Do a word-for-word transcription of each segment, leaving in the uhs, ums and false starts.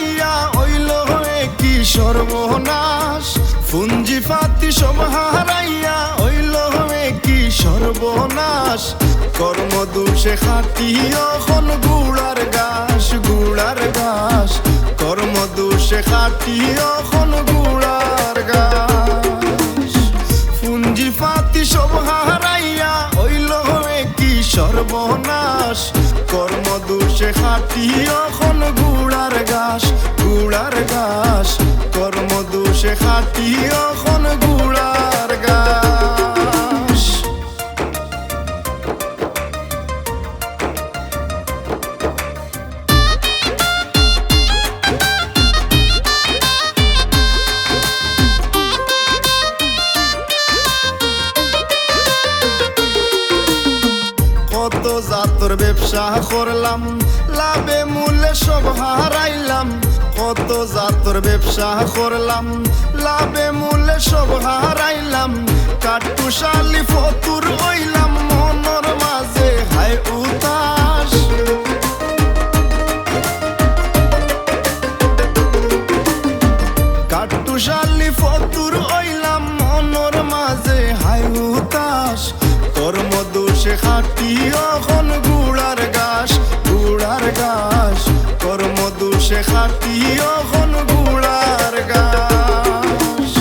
ইয়া অইল হে কি সর্বনাশ, পুঞ্জিপাতি সব হারাইয়া অইল হে কি সর্বনাশ। কর্মদোষে খাটি অখন গুড়ার ঘাস, গুড়ার ঘাস। কর্মদোষে খাটি অখন গুড়ার ঘাস। পুঞ্জিপাতি সব হারাইয়া অইল হে কি সর্বনাশ। কর্মদোষে খাটি অখন গুড়ার ঘাস, গুড়ার ঘাস। কর্মদোষে খাটি অখন গুড়ার ঘাস। কত জাতর ব্যবসা করলাম, লাভে মূলে সব হারাইলাম। কত জাতর ব্যবসা করলাম, লাভে মূলে সব হারাইলাম। কাট্টুশালি ফতুর অইলাম, মনর মাঝে হায় উতাস। কাট্টুশালি ফতুর অইলাম, মনর মাঝে হায় উতাস। কর্মদোষে খাটি অখন গুড়ার ঘাস, গুড়ার ঘাস। কর্মদোষে খাটি অখন গুড়ার ঘাস।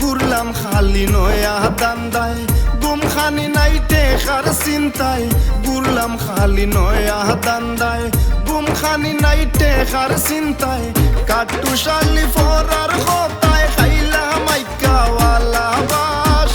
ঘুরলাম খালি নয়া ধান্দায়, ঘুম খানি নাই টেকার চিন্তায়। ঘুরলাম খালি নয়া ধান্দায়, ঘুম খানি নাই টেকার চিন্তায়। কাট্টুশালি ফরার কথায় খাইলাম আইক্কাওয়ালা বাস।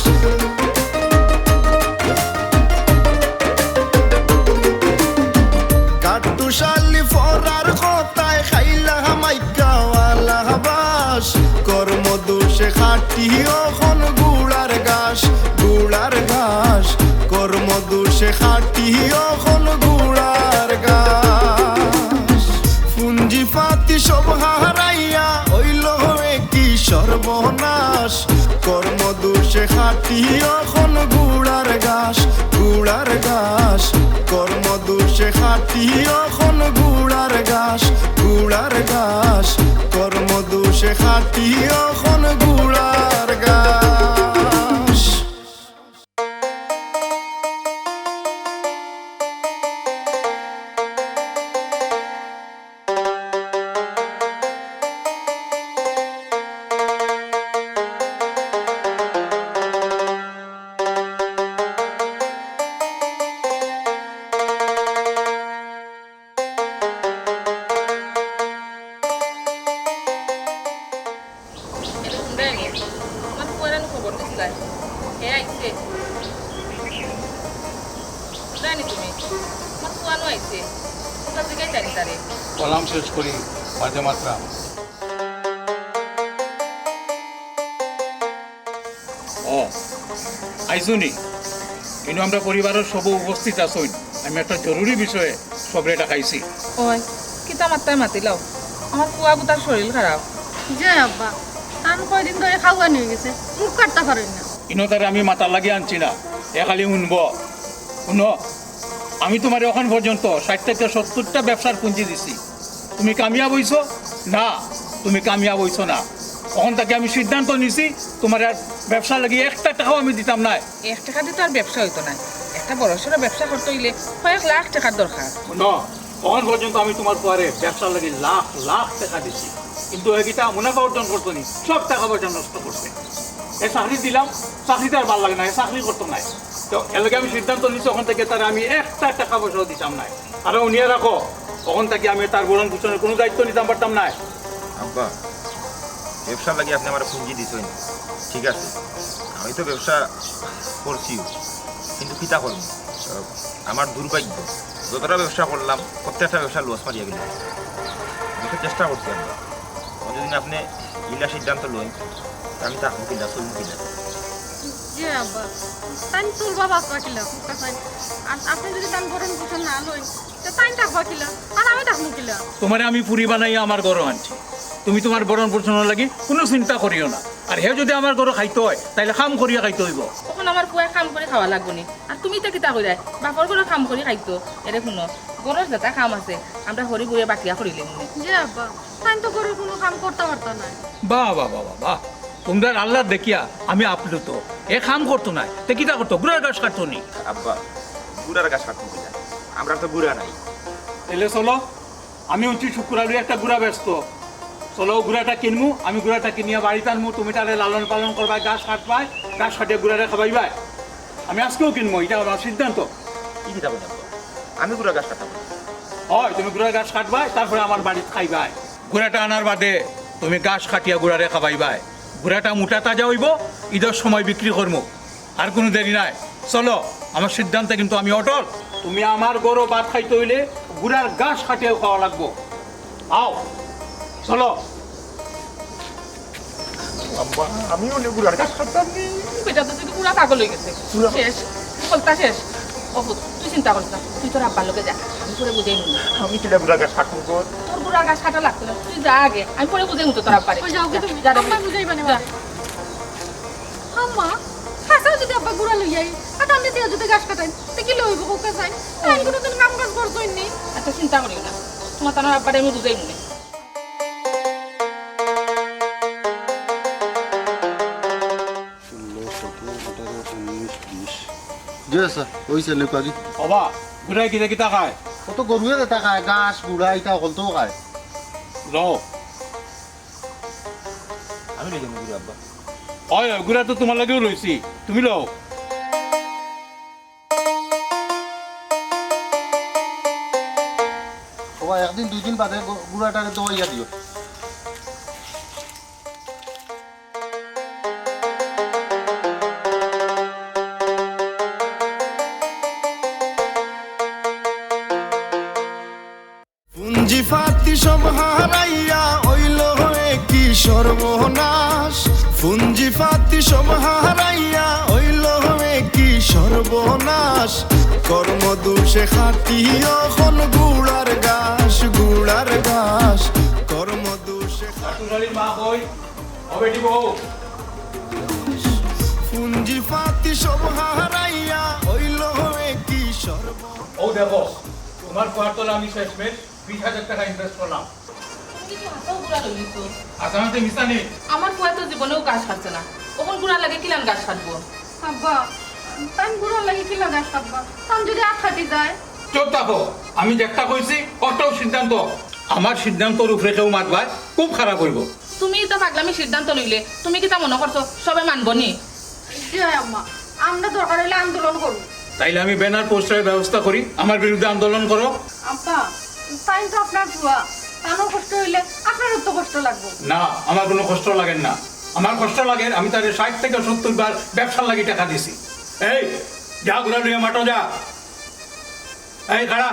কাট্টুশালি ফরার কথায় খাইলাম আইক্কাওয়ালা বাস। কর্মদোষে খাটি অখন গুড়ার ঘাস, গুড়ার ঘাস। কর্মদোষে খাটি অখন গুড়ার ঘাস। পুঞ্জিপাতি সব হারাইয়া অইল হে কি সর্বনাশ। কর্মদোষে খাটি অখন গুড়ার ঘাস, গুড়ার ঘাস। কর্মদোষে খাটি অখন গুড়ার ঘাস, গুড়ার ঘাস। কর্মদোষে খাটি অখন গুড়ার ঘাস। এরে হুনরায়নি, তুমার ফুয়ারে নু খবর দিছলায়? হে আইছে। হুনরায়নি তুমি? তুমার ফুয়া নু আইছে। তুমরা জিগাইতায়নি তারে। কলাম শেষ করি, বাদে মাতরাম। ও, আইছো নি? ইনো আমরার পরিবারর সবউ উপস্থিত আছইন। আমি একটা জরুরি বিষয়ে সবরে ডাকাইছি। ওই, কিতা মাততায় মাতিলাও? আমার ফুয়াগুতার শরীল খারাপ। জি আব্বা, তান কয়দিন ধরি খাওয়ানি অইগেছে, মুখ কাটতা পারইন না। ইনো তারে আমি মাতার লাগি আনছি না, হে খালি হুনবো। হুনো, আমি তুমারে অখন পর্যন্ত ষাইট থাকি সত্তইরটা ব্যবসার পুঞ্জি দিছি। তুমি কামিয়াব অইছো? না, তুমি কামিয়াব অইছো না। অখন থাকি আমি সিদ্ধান্ত নিছি, তুমারে আর ব্যবসার লাগি একটা টেকাও আমি দিতাম নায়। এক টেকা দি তো আর ব্যবসা অইতো নায়, একটা বড়সড় ব্যবসা করতে অইলে কয়েক লাখ টেকার দরকার। হুনো, অখন পর্যন্ত আমি তুমার ফুয়ারে ব্যবসার লাগি লাখ লাখ টেকা দিছি, কিন্তু হে কিতা মুনাফা অর্জন করতো নি, সব টেকা পয়সা নষ্ট করছে। হে চাকরি দিলাম, চাকরি তার ভালা লাগে না, হে চাকরি করতো নায়। তো এরলাগি আমি সিদ্ধান্ত নিছি, অখন থাকি তারে আমি একটা টেকা পয়সাও দিতাম নায়। আর হুনিয়া রাখো, অখন থাকি আমি তার ভরণ পোষণর কুনু দায়িত্ব নিতাম পারতাম নায়। আব্বা, ব্যবসার লাগি আপনে আমারে পুঞ্জি দিছইন, ঠিক আছে, আমি তো ব্যবসা করছিউ, কিন্তু কিতা করমু? আহ, আমার দুর্ভাগ্য, যতটা ব্যবসা করলাম, প্রত্যেকটা ব্যবসা লস মারিয়া গেল। আমি তো চেষ্টা করছি আব্বা, অখন যদি আপনে ইলা সিদ্ধান্ত লইন, তে আমি থাকমু কিলা, চলমু কিলা? জি আব্বা, তাইন চলবা বাঁচবা কিলা, বুঝতা চাইন? আর আপনে যদি তান ভরণ পোষণ না লইন, তে তাইন থাকবা কিলা? আর আমি থাকমু কিলা? তুমারে আমি ফুরি বানাইয়া আমার ঘরো আনছি, তুমি তুমার ভরণ পোষণর লাগি কুনু চিন্তা করিও না। আর হে যুদি আমার ঘরো খাইতো অয়, তাইলে কাম করিয়া খাইতো অইবো। অখন আমার পুয়ায় কাম করি খাওয়া লাগবো নি? আর তুমি ইতা কিতা কইরায়? বাপর ঘরো কাম করি খাইতো। এরে হুনো, ঘরর যেতা কাম আছে, আমরা হরি বউয়ে বাটিয়া করিলিমুনে। জি আব্বা, তাইন তো ঘরর কুনু কাম করতা পারতা নায়। বাহ, বাহ, বাহ, বাহ, বাহ। তুমরার আহ্লাদ দেখিয়া আমি আপ্লুত। হে কাম করতো নায়, তে কিতা করতো? ঘুড়ার ঘাস কাটতো নি। আব্বা, ঘুড়ার ঘাস কাটমু কিলা? আমরার তো ঘুড়া নাই। তাইলে চলো, আমি হুনছি শুক্কুর আলীয়ে একটা ঘুড়া বেচতো। চলো, ঘুড়াটা কিনমু, আমি ঘুড়াটা কিনিয়া বাড়িত আনমু, তুমি তারে লালন পালন করবায়, ঘাস কাটবায়, ঘাস কাটিয়া ঘুড়ারে খাবাইবায়। আমি আইজকেউ কিনমু, ইটা আমার সিদ্ধান্ত। ই কিতা কইন আব্বা? আমি ঘুড়ার ঘাস কাটতাম না। অয়, তুমি ঘুড়ার ঘাস কাটবায়, তারপরে আমার বাড়িত খাইবায়। ঘুড়াটা আনার বাদে তুমি ঘাস কাটিয়া ঘুড়ারে খাবাইবায়। ঘুড়াটা মুটা তাজা অইবো, ইদর সময় বিক্রি করমু। আর কুনু দেরি নাই, চলো, আমার সিদ্ধান্তে কিন্তু আমি অটল। তুমি আমার ঘরো ভাত খাইতে অইলে ঘুড়ার ঘাস কাটিয়াউ খাওয়া লাগবো। আও, চলো। আব্বা, আমিও নে ঘুড়ার ঘাস কাটতাম নি। বেটা তো তুই পুরা পাগল অইগেছে। পুরা। শেষ, বলতা শেষ। ও পুত, তুই চিন্তা করিস না, তুই তোর আব্বার লগে যা, আমি পরে বুঝাইমু। আমি কিলা ঘুড়ার ঘাস কাটমু কর? তোর ঘুড়ার ঘাস কাটা লাগতো না, তুই যা আগে, আমি পরে বুঝাইমু তো তোর আব্বারে। ওই যাও কি তুমি? যা রে। আম্মা বুঝাইবা না। যা। আম্মা, হাছাউ যুদি আব্বা ঘুড়া লইয়া আই, আর তান দিয়া যুদি ঘাস কাটাইন, তে কিলা অইবো কউক্কা চাই? তাইন কুনুদিন কাম কাজ করছইন নি। আচ্ছা, চিন্তা করিও না, তুমার তান আব্বারে আমি বুঝাইমুনে। ষোলো, সতেরো, আঠারো, উনিশ, বিশ। জি স্যার, অইছে, নেউক্কা কি? ওবা, ঘুড়ায় কিতা কিতা খায়? অতো গরুয়ে যেতা খায়, ঘাস, ঘুড়া, ইতা হকলতাউ খায়। লও। আমি লই যাইমু ঘুড়া আব্বা। অয়, অয়, ঘুড়া তো তুমার লাগিউ লইছি, তুমি লও। ওবা, একদিন দুইদিন বাদে ঘু-, ঘুড়াটারে দোয়াইয়া দিও। পুঞ্জিপাতি সব হারাইয়া অইল হে কি সর্বনাশ, পুঞ্জিপাতি সব হারাইয়া অইল হে কি সর্বনাশ। কর্মদোষে খাটি অখন ঘুড়ার ঘাস, ঘুড়ার ঘাস, কর্মদোষে খাটি। পুঞ্জিপাতি সব হারাইয়া অইল হে কি সর্ব। ও দেখো, তুমার পুয়ার তলে আমি শেষমেশ বিশ হাজার টেকা invest করলাম। তুমি কি হাছাউ ঘুড়া লইলিছো? হাছা নাতে মিছা নি? আমার পুয়ায় তো জীবনেউ ঘাস কাটছে না, অখন ঘুড়ার লাগি কিলান ঘাস কাটবো? আব্বা, তাইন ঘুড়ার লাগি কিলা ঘাস কাটবা? তান যুদি আত কাটি যায়? চুপ থাকো, আমি যেকটা কইছি, অটাউ সিদ্ধান্ত। আমার সিদ্ধান্তর উপরে কেউ মাতবায়, খুব খারাপ অইবো। তুমি ইতা পাগলামি সিদ্ধান্ত লইলে, তুমি কিতা মনো করছো সবে মানবো নি? জি অয় আম্মা, আমরা দরকার অইলে আন্দোলন করমু। তাইলে আমি banner poster-র ব্যবস্থা করি, আমার বিরুদ্ধে আন্দোলন করো। আব্বা, তাইন তো আপনার পুয়া, তানর কষ্ট অইলে আপনারও তো কষ্ট লাগবো। না, আমার কুনু কষ্ট লাগের না। আমার কষ্ট লাগের, আমি তারে ষাইট থাকি সত্তইর বার ব্যবসার লাগি টেকা দিছি। এই, যা ঘুড়া লইয়া মাঠো যা। এই, খাড়া।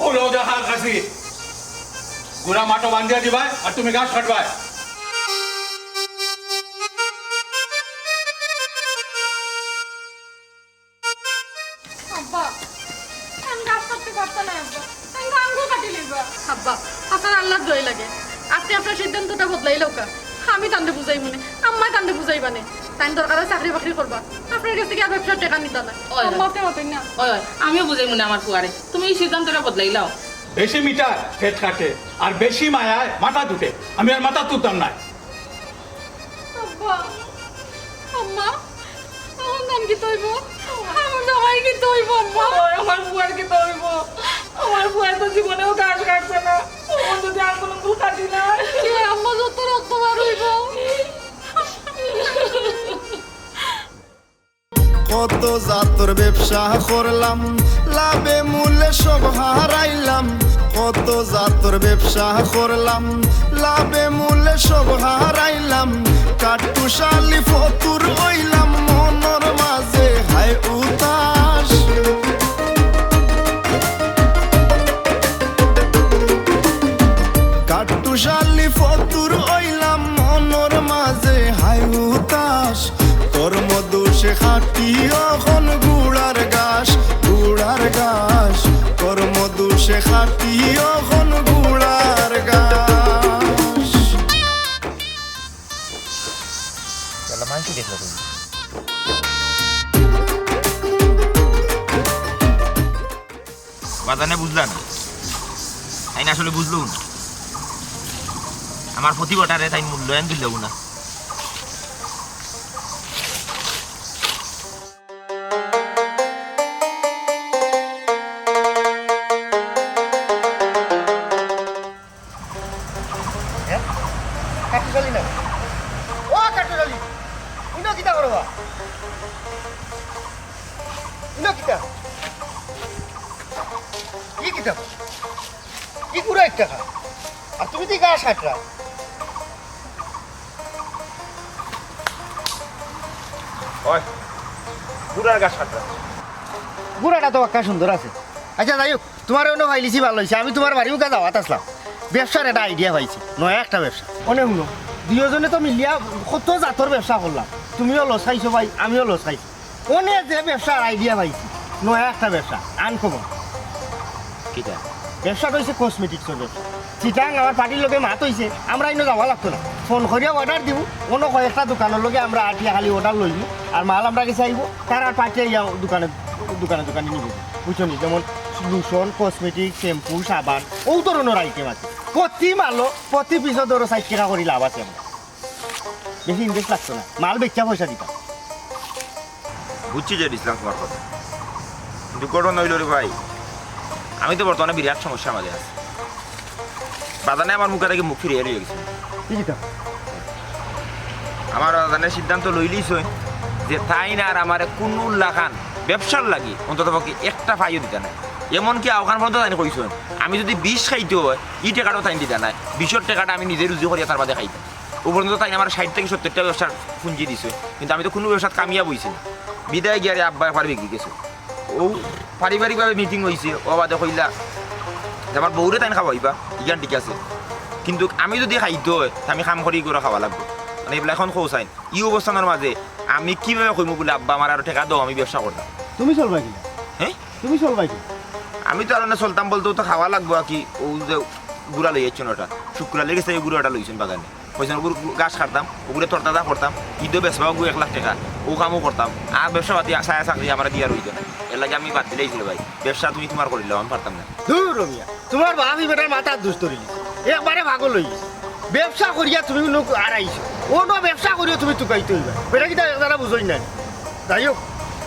অউ লও যা হাল খাসি। ঘুড়া মাঠো বান্ধিয়া দিবায়, আর তুমি ঘাস কাটবায়। আব্বা, আমি ঘাস কাটতে পারতাম না, আব্বা। আমি আঙ্গুল কাটি লইবা। আব্বা, আপনার আল্লাহর দোয়াই লাগে। আপনি আপনার সিদ্ধান্তটা বদলাইলাউক্কা। আমি তানরে বুঝাইমুনে, আম্মায় তানরে বুঝাইবা নে। তাইন দরকার অয় চাকরি বাকরি করবা। আপনার গেছ থাকি আর ব্যবসার টেকা নিতা নায়। ওই, ওই। আম্মা, আপনি মাতইন না। ওই, ওই, আমিও বুঝাইমুনে আমার পুয়ারে। তুমি এই সিদ্ধান্তটা বদলাইলাও। বেশি মিঠায় পেট কাটে, আর বেশি মায়ায় মাথা দুটে। আমি আর মাথা তুলতাম নায়। আব্বা, আম্মা, আমার নাম কিতা অইবো? আমার জামাইর কিতা অইবো, আম্মা? ওই, আমার পুয়ার কিতা অইবো? আমার পুয়ায় তো জীবনেও ঘাস কাটছে না। ও যদি আঙ্গুল উঙ্গুল কাটি না। এ আম্মা, যত রক্ত বার অইবো। কত জাতর ব্যবসা করলাম, লাভে মূলে সব হারাইলাম। কত জাতর ব্যবসা করলাম, লাভে মূলে সব হারাইলাম। কাট্টুশালি ফতুর অইলাম, মনর মাঝে হায় উতাস। কাট্টুশালি ফতুর অইলাম, মনর মাঝে হায় উতাস। কর্মদোষে খাটি অখন ঘুড়া তাইন বুঝলা না, তাইন আসলে বুঝলো না। আমার প্রতিভাটারে তাইন মূল্যায়ন দিল না। হ্যাঁ? কাটুশালী না? ও কাটুশালী, ইনো কিতা করবা? ইনো কিতা? ই কিতা? ই গুড়া একটা খা। আর তুমি তো ই গাছ কাটরা। ওই, গুড়ার গাছ কাটরা। গুড়াটা তো বাক্কা সুন্দর আছে। আচ্ছা, যাই হোক, তুমারে অনো পাইলিছি ভালা অইছে। আমি তুমার বাড়ি উকা যাওয়াত আছলাম। ব্যবসার একটা idea পাইছি, নয়া একটা ব্যবসা। অনে হুনো, দুইওজনে তো মিলিয়া কত জাতর ব্যবসা করলাম। তুমিও loss খাইছো ভাই, আমিও loss খাইছি। অনে যে ব্যবসার idea পাইছি, নয়া একটা ব্যবসা, uncommon। কিতা? ব্যবসাটা অইছে cosmeticsর ব্যবসা। চিটাং আমার partyর লগে মাত অইছে, আমরা ইনো যাওয়া লাগতো না। Phone করিয়া order দিমু, অনো কয়েকটা দোকানর লগে আমরা আটিয়া খালি order লইমু, আর মাল আমরার গেছে আইবো, তারা party আইয়া দোকানে, দোকানে দোকানে নিবো। বুঝছো নি? যেমন lotion, cosmetic, shampoo, সাবান, অউ ধরনর item আছে। প্রতি মালো, প্রতি pieceও ধরো ষাইট টেকা করি লাভ আছে আমরার। বেশি invest লাগতো না, মাল বেচিয়া পয়সা দিতাম। বুঝছি যে ইসলাম তুমার কথা, কিন্তু ঘটনা অইলো রে ভাই, আমি তো বর্তমানে বিরাট সমস্যার মাঝে আছি। বাজানে আমার মুখা থাকি মুখ ফিরাইয়া লইয়া গেছে। কি কিতা? আমার বাজানে সিদ্ধান্ত লইলিছইন যে তাইন আর আমারে কুনু লাখান ব্যবসার লাগি অন্তত পক্ষে একটা ফাইও দিতা নায়। এমনকি অখান পর্যন্ত তাইন কইছইন, আমি যুদি বিষ খাইতে অয়, ই টেকাটাও তাইন দিতা নায়, বিষর টেকাটা আমি নিজে রুজি করিয়া তার বাদে খাইতাম। অউ পর্যন্ত তাইন আমারে ষাইট থাকি সত্তইরটা ব্যবসার পুঞ্জি দিছইন, কিন্তু আমি তো কুনু ব্যবসাত কামিয়াব অইছি না। বিদায় গিয়া রে আব্বা একবার বেগি গেছে। অউ পারিবারিকভাবে meeting অইছে, অউ বাদে কইলা যে আমার বউরে তাইন খাওয়াইবা, ইখান ঠিক আছে, কিন্তু আমি যুদি খাইতে অয়, তে আমি কাম করি করি খাওয়া লাগবো। মানে, ইবলা অখন কও চাইন, ই অবস্থানর মাঝে আমি কিভাবে কইমু বুলে, "আব্বা, আমারে আরো টেকা দেও, আমি ব্যবসা করতাম"? তুমি চলবা কিলা? হ্যাঁ? তুমি চলবা কিলা? আমি তো আর অনে চলতাম বলতে তো খাওয়া লাগবো আর কি। অউ যে গুড়া লইয়া আইছইন অটা, শুক্কুর আলীর গেছে এই গুড়াটা লইছইন বাগানে। কইছইন, "অগুর গাছ কাটতাম, অগুরে তরতাজা করতাম, ইদো বেচবা অগু এক লাখ টেকা, অউ কামও করতাম, আর ব্যবসা পাতি ছায়া চাকরি আমারে দিয়ার অইতো না।" এরলাগি আমি বাদ দিলাইছি রে ভাই, ব্যবসা তুমি তুমার করিলাও, আমি পারতাম না। ধুর মিয়া, তুমার বাপ ই বেটার মাথাত দুষ ধরিলিছে, একবারে পাগল অইগেছে। ব্যবসা করিয়া তুমি অনো আরাইছো, অনো ব্যবসা করিও তুমি তুকাইতে অইবা। বেটা কিতা একদারা বুঝইন না নি? যাই হোক,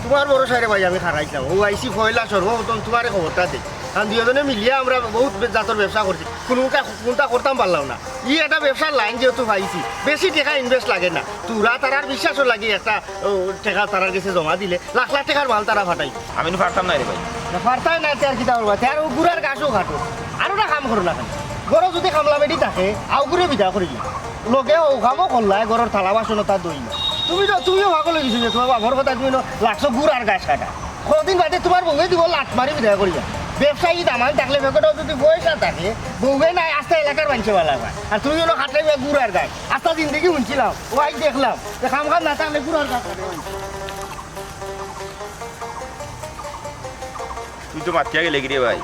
তুমার ভরসায় রে ভাই আমি খাড়াইছলাম। অউ আইছি পয়লা সর্বপ্রথম তুমারে খবরটা দেই। কারণ দুইওজনে মিলিয়া আমরা বউত বে-, জাতর ব্যবসা করছি। কুনু কা-, কুনটা করতাম পারলাম না। ই একটা ব্যবসার line যেহেতু পাইছি, বেশি টেকা invest লাগে না। তুরা তারার বিশ্বাসর লাগি একটা, ও, টেকা তারার গেছে জমা দিলে লাখ লাখ টেকার মাল তারা ফাটাইবো। আমি নু পারতাম না রে ভাই। না, পারতায় না, তে আর কিতা করবা? তে আর অউ গুড়ার গাছও কাটো। আর অটা কাম করো না কেনে? ঘরো যুদি কামলা বেটি থাকে, অগুরে বিদায় করি দিও। লগে অউ কামও করলায়, ঘরর থালা বাসন অতা ধইলায়। তুমি তো, তুমিও পাগল অইগেছো যে তুমার বাপর কথায় তুমি অনো লাগছো গুড়ার গাছ কাটা। কয়দিন বাদে তুমার বউয়ে দিবো লাত মারি বিদায় করিয়া। ব্যবসায়ী দামান থাকলে পকেটো যুদি পয়সা থাকে, বউয়ে নাই আস্তা এলাকার মানষে ভালা পায়। আর তুমি অনো কাটাইবা গুড়ার গাছ। আস্তা জিন্দেগি হুনছিলাম, অউ আইজ দেখলাম, যে কাম কাজ না থাকলে গুড়ার গাছ কাটে। তুই তো মাতিয়া গেলে গিরে ভাই,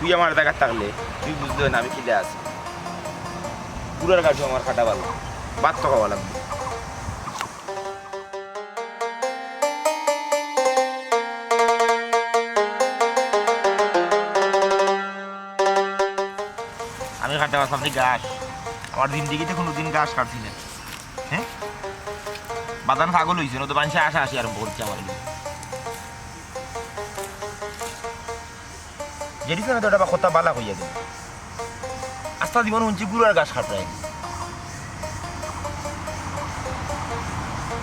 তুই আমার জাগাত থাকলে তুই বুঝলে না আমি কিলা আছি। গুড়ার গাছও আমার কাটা ভালা, ভাত তো খাওয়া লাগবো। আমি কাটতাম আছলাম নি গাছ, আমার জিন্দেগিতে কুনুদিন গাছ কাটছি না। হ্যাঁ, বাদান পাগল অইছে, নতুবা মানষে আশা আশি আরম্ভ করছে আমার লগে। জেডিসনে তো অটা বা কথা ভালা কইয়া দিল। আস্তা জীবন হুনছি গুড়ার গাছ কাটরায়।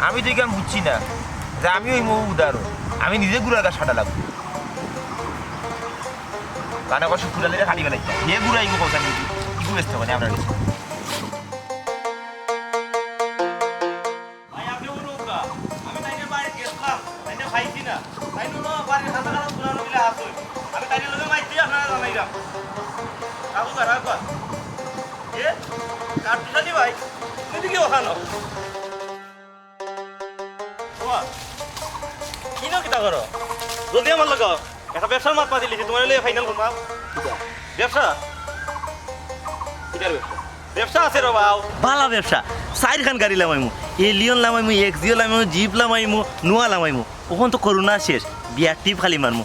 আমি তো ইখান বুঝছি না যে আমি অইমু উদাহরণ, আমি নিজে গুড়ার গাছ কাটা লাগবো। কানে কয় শুক্কুর আলীরে খালি বেলাইতে। হে গুড়া ইগু কথা নিয়ে ইগু ব্যস্ত করে আমরা গেছি। ভাই, আপনে উনুকা। আমি তাইনর বাড়িত গেছলাম, তাইনরে পাইছি না। তাইন অনো বাড়ির খাতা খাতা পুরানো মিলে আছে। আমি তাইনর লগে মাইতে আপনারে জানাইরাম। রাখো গা, রাখো গা। এ? কাটুশালী ভাই, তুমি দেখি অখানো। ওয়া, ইনো কিতা করো? জলদি আমার লগে আও। একটা ব্যবসার মাত মাতিলিছি, তুমার লগে final করমু। কিতা? ব্যবসা? কিতার ব্যবসা? ব্যবসা আছে রে বাউ। ভালা ব্যবসা। চাইরখান গাড়ি লামাইমু। এলিয়ন লামাইমু, এক্সিও লামাইমু, জিপ লামাইমু, নোয়া লামাইমু। অখন তো করোনা শেষ। বিয়ার টিপ খালি মারমু।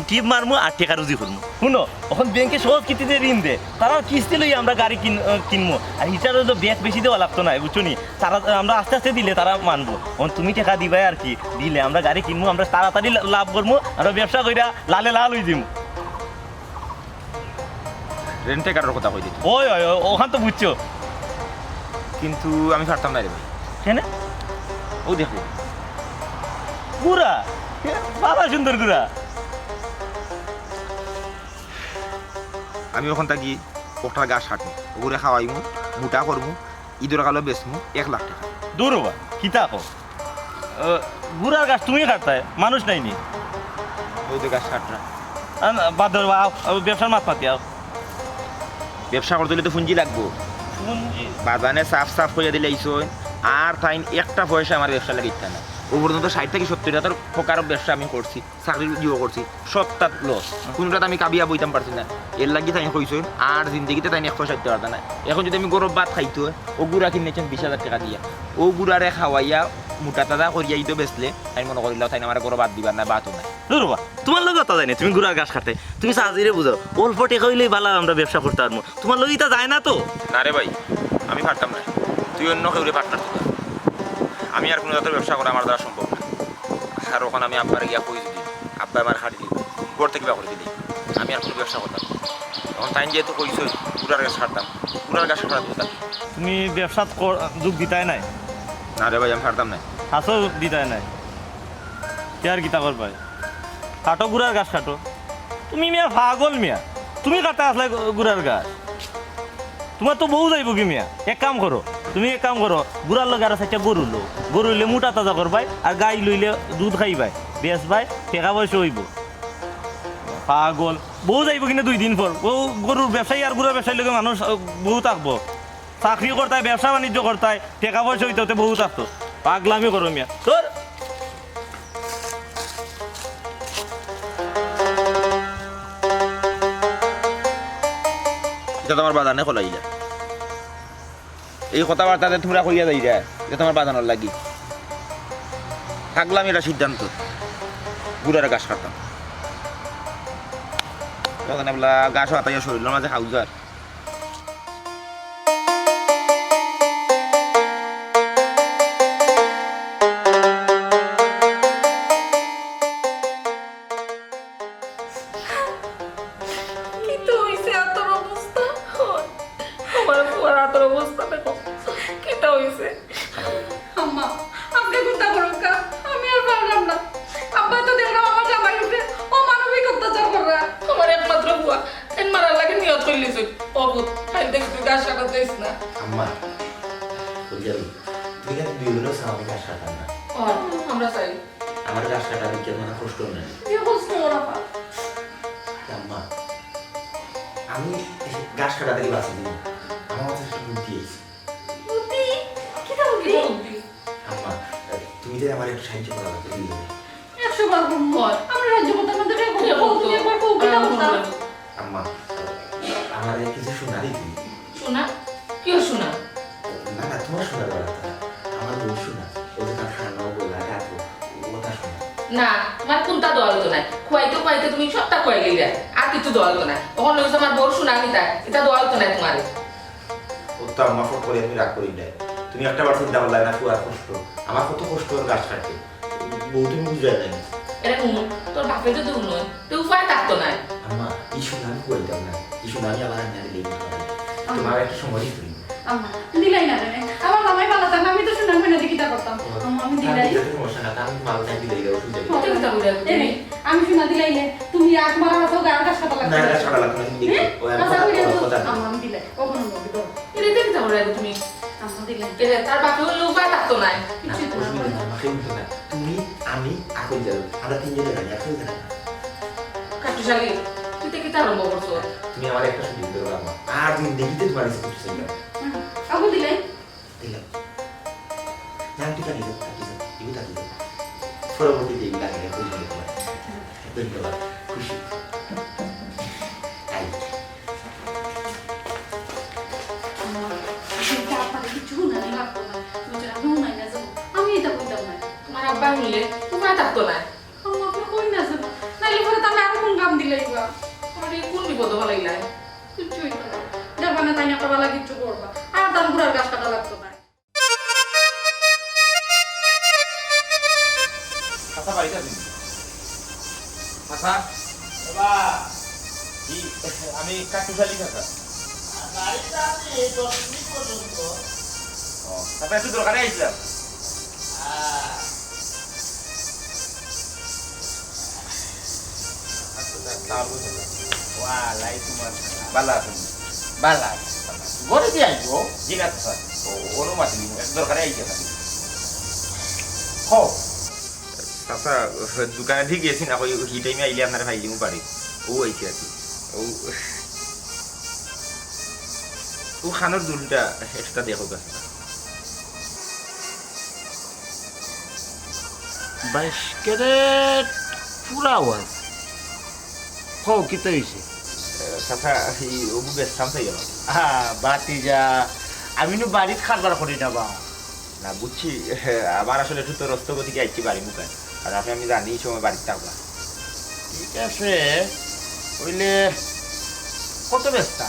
টিপ মারমু আর টেকা রুজি করমু। হুনো, অখন ব্যাংকে সহজ কিস্তিতে ঋণ দে, তারা কিস্তি লইয়া আমরা গাড়ি কিন-, আহ, কিনমু। আর হিটার অইলো ব্যাংক বেশি দেওয়া লাগতো নায়, বুঝছো নি? তারা, আমরা আস্তে আস্তে দিলে তারা মানবো। অখন তুমি টেকা দিবায় আর কি, দিলে আমরা গাড়ি কিনমু, আমরা তাড়াতাড়ি লা-, লাভ করমু, আমরা ব্যবসা কইরা লালে লাল অই দিমু। রেন্টে কারোর কথা কই দিত। ওই, ওই, ওই, অখান তো বুঝছো। কিন্তু আমি পারতাম না রে ভাই। কেনে? ও দেখো। গুড়া? বালা সুন্দর গুড়া। আমি অখন থাকি অটার গাছ কাটমু, ওগুরে খাওয়াইমু, মোটা করমু, ইদর কালো বেচমু এক লাখ টেকা। দূর বা, কিতা কও? আহ, গুড়ার গাছ তুমি কাটতায়, মানুষ নাই নি? ওই তো গাছ কাটরা। আহ, না, বাদ দেও, আও, আও, ব্যবসার মাত মাতি আও। ব্যবসা করতে অইলে তো পুঞ্জি লাগবো। পুঞ্জি? বাজানে সাফ সাফ কইয়া দিলে ইসো, আর তাইন একটা পয়সা আমার ব্যবসা লাগিতা না। ও পর্যন্ত ষাট থাকি সত্তর হাজার প্রকার ব্যবসা আমি করছি, চাকরি দিও করছি, সবটা লস। কোনোটাত আমি কাবিয়া বইতাম পারছি না। এর লাগি তাইন কইছইন, আর জিন্দেগিতে তাইন এক পয়সা দিতে পারতা না। এখন যদি আমি গরব ভাত খাইতো, ও গুড়া কিনেছেন বিশ হাজার টেকা দিয়া, ও গুড়ারে খাওয়াইয়া মোটা তাজা করিয়া ইদো বেচলে, তাইন মনো করিলাও তাইন আমার গরব ভাত দিবার না, ভাতও নাই। দূর বা, তোমার লগে কথা যায় না, তুমি গুড়ার গাছ কাটতে, তুমি সাজিরে বুঝাও, অল্প টেকা অইলেই বালা আমরা ব্যবসা করতে পারমু, তোমার লগে ইতা যায় না তো? না রে ভাই, আমি পারতাম না, তুই অন্য কেউরে পার্টনার দিবা। আমি আর কোনো জাতের ব্যবসা করা আমার দ্বারা সম্ভব না। আর অখন আমি আব্বারে গিয়া কই যদি, আব্বা আমার খাটি দিবে, ঘর থাকি বার করি দিলে আমি আর কোনো ব্যবসা করতাম না। এখন তাইন যেহেতু কইছইন, গুড়ার গাছ কাটতাম, গুড়ার গাছ কাটা তো। তুমি ব্যবসাত কর-, যোগ দিতায় নায়? না রে ভাই, আমি পারতাম না। হাছাউ দিতায় নায়? কে আর কিতা করবায়? কাটো গুড়ার গাছ কাটো। তুমি মিয়া পাগল মিয়া, তুমি কাটতায় আছলায় গু-, গুড়ার গাছ। তোমার তো বউ যাইবোগি মিয়া। এক কাম করো, তুমি এক কাম করো, গুড়ার লগে আরো চাইরটা গরু লও। গরু অইলে মোটা তাজা করবায়, আর গাই লইলে দুধ খাইবায়, বেচবায়, টেকা পয়সা অইবো। পাগল, বউ যাইবোগি না দুই দিন পর। বউ, গরুর ব্যবসায়ী আর গুড়ার ব্যবসায়ীর লগে মানুষ, আহ, বউ থাকবো। চাকরি করতায়, ব্যবসা বাণিজ্য করতায়, টেকা পয়সা অইতে অইতে বউ থাকতো। পাগলামি করো মিয়া। ধুর। ইটা তো আমার বাজানে খোলাইলা। এই কথাবার্তা যে তোমরা কইয়া যাইরা, ইটা তো আমার বাজানোর লাগি। থাকলাম এটা সিদ্ধান্ত, গুড়ার গাছ কাটতাম। তখন এবলা গাছ হাতাইয়া শরীরর মাঝে হাউজার। কিতা অইছে আতর অবস্থা? আমার ফুয়ার আতর অবস্থা দেখো, কিতা অইছে? আম্মা, আপনে কুন্তা করউক্কা, আমি আর পারলাম না। আব্বা তো দেখলাম আমার জামাইর উপরে অমানবিক অত্যাচার কররা। আমার একমাত্র ফুয়া, তাইন মারার লাগি নিয়ত করিলিছইন। ও পুত, কাইল থাকি তুই গাছ কাটাত যাইস না। আম্মা, কই যাবি? তুই না দুইজনেও চাও আমি গাছ কাটতাম না। ও, আমরা চাই। আমার গাছ কাটা দিকে মানে কষ্ট নাই। কি কষ্ট ওরা পা? আম্মা, আমি গাছ কাটা থাকি বাঁচি দিই। আমার মাথায় একটা বুদ্ধি আইছে। বুদ্ধি? কিতা বুদ্ধি? কিতা বুদ্ধি? আম্মা, তুমি যে আমার একটু সাহায্য করা লাগবে, বুঝলে? একশো বার করবো। কর। আমরা সাহায্য করতাম না, তো কে করতো? কে করতো? তুমি একবার কও, কিতা আহ, করতাম? আম্মা, আমার কিছু সোনা দিবি? সোনা? কিওর সোনা? না, না, তোমার সোনা দেওয়া লাগতো না। আমার বউর সোনা। ও যে তার কানো, গলা, গাতো, ওটা সোনা। না, তোমার কুন্তা দেওয়া অইতো নায়। খুয়াইতে খুয়াইতে তুমি সবটা খুয়াইলিরায়। আর কিচ্ছু দেওয়া অইতো নায়। অখন লইছো আমার বউর সোনা নিতা, ইতা দেওয়া অইতো নায় তোমারে। ও তো আম্মা, ফট করি তুমি রাগ করিলায়। তুমি একটা বার চিন্তা করলায় না, ফুয়ার কষ্ট। আমার কত কষ্ট ওর গাছ কাটতে। বউ তুমি বুঝলায় না। এরে হুন, তোর বাপে তো দূর নয়, তো উপায় থাকতো নায়। আম্মা, এই সোনা আমি খুয়াইতাম না। এই সোনা আমি আবার আনিয়া দিলে তোমার। আম্মা। তোমার একটা সময় দিতে হইব। আম্মা, দিলাই না কেনে? আমার জামাই বালা থাকে না, আমি তো সোনা গয়না দিয়া কিতা করতাম। ও, আম্মা, আমি তাহলে দিলাই। দিলে তো সমস্যা না, তাহলে মাল তাই দিলে দিলে, অসুবিধা নেই। কত কিতা বলে তুমি? এই, আমি সোনা দিলাইলে, তুমি আর তোমার হাতেও গায়ে গাছ কাটা লাগবে না, না। গাছ কাটা লাগবে না, তুমি দেখো। হ্যাঁ? ও এখন আচ্ছা, কথা ওই বলো, যে কথা আমার আমি দিলাই। ও কোনো লোক ধরো। এরে, দেখি তাহলে রাখো তুমি। আম্মা দিলাই। এরে, তার বাপে অইলে উপায় থাকতো নায়। না, কিচ্ছু তো না। অসুবিধা নাই, আমাকে উঠো না। তুমি, আমি, এখন যাবো। আমরা তিনজনে জানি, আর কেউ জানে না। কাট্টুশালী, তুই তো কিতা আরম্ভ করছো? তুমি আমার একটা সুযোগ দেবো, আম্মা। আর দিন দেখিতে তোমার কাছে কিছু চাইলাম। হুম, আবু দিলাই। দিলাম। যাও, তুই কাটি যাও, কাটি যাও। এগুলো কাটি যাও। পরবর্তীতে এগুলো আগে করে দিলে তোমার। ধন্যবাদ। খুশি। তাই। আমার, আমি তো আপনাকে কিছু হুনানি লাগতো না। তুমি যেন হুনাই না যাবো। আমি এটা বলতাম না। তোমার আব্বা হুনলে উপায় থাকতো না। আম্মা, আপনি কই না যাবো? নাইলে পরে তো আমি আরো কত ভালাই লাগে। কিচ্ছু অইতো না। দেখবা না, তাই না, একটা ভালা কিচ্ছু করবা। আর তার গুড়ার গাছ কাটা লাগতো না। চাচা বাড়িত আছইন? চাচা? বাবা। জি, আমি কাট্টুশ আলী চাচা। বাড়িত আছি, এই দশ মিনিট পর্যন্ত। ও, চাচা, একটু দরকারে আইছিলাম। হ্যাঁ। ওয়ালাইকুম আসসালাম। ভালা আছইন? ভালা আছি, ভালা আছি। ঘরে দি আইবো? জি না, চাচা। ও, অনুমতি নিব। একটু দরকারে আইছি, চাচা। কও। চাচা, দোকানে দি গেছি না, ওই, ওই টাইমে আইলে আপনারে পাইলিমু বাড়িত। ও আইছে আর কি। ও, ও কানর দুলটা একটা দেখো, চাচা। বাইশ ক্যারেট পুরা ওয়াজ। কও, কিতা অইছে? চাচা, এই অগু বেচতাম চাই আমার। হ্যাঁ, ভাতিজা, আমি নু বাড়িত কারবার করি না বা। না, বুঝছি, আমার আসলে একটু তো রস্ত গতিকে আইছি বাড়ি মুখে। আর আপনে, আমি জানি এই সময় বাড়িত থাকবা। ঠিক আছে, অইলে কত বেচতা?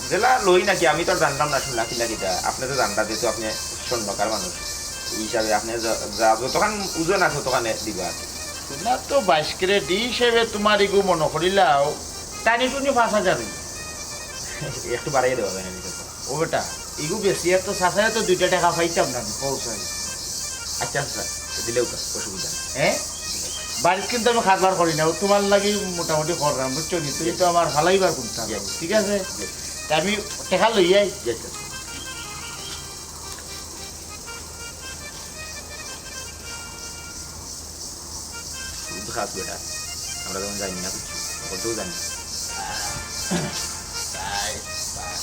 যেলা লই নাকি, আমি তো আর জানতাম না, শুনলা কিলা কিতা। আপনে তো জানতা, যেহেতু আপনে স্বর্ণকার মানুষ, এই হিসাবে আপনে য-, যা, যতখান ওজন আছে, ততখানে দিবা আর কি। না তো, বাইশ ক্যারেট, এই হিসাবে তুমার ইগু মনো করিলাও, টানি টুনি পাঁচ হাজার অইবো। একটু বাড়াইয়া দেওয়া যায় না, নি চাচা? ও বেটা, ইগু বেশি, আর তো চাচায় তো দুইটা টেকা পাইতাম না, কও চাই। আচ্ছা, আচ্ছা, দিলেও কা-, অসুবিধা নাই। হ্যাঁ? বাড়িত কিন্তু আমি কারবার করি না, ও তুমার লাগি মোটামুটি করলাম, বুঝছো নি? তুমি তো আমার ফালাইবার কুন্তা, জি। ঠিক আছে? জি। তা আমি টেকা লই আই। জি, জি। সুদ খাস বেটা, আমরা তখন জানি না কিছু, কতও জানি না। তাই, তাই।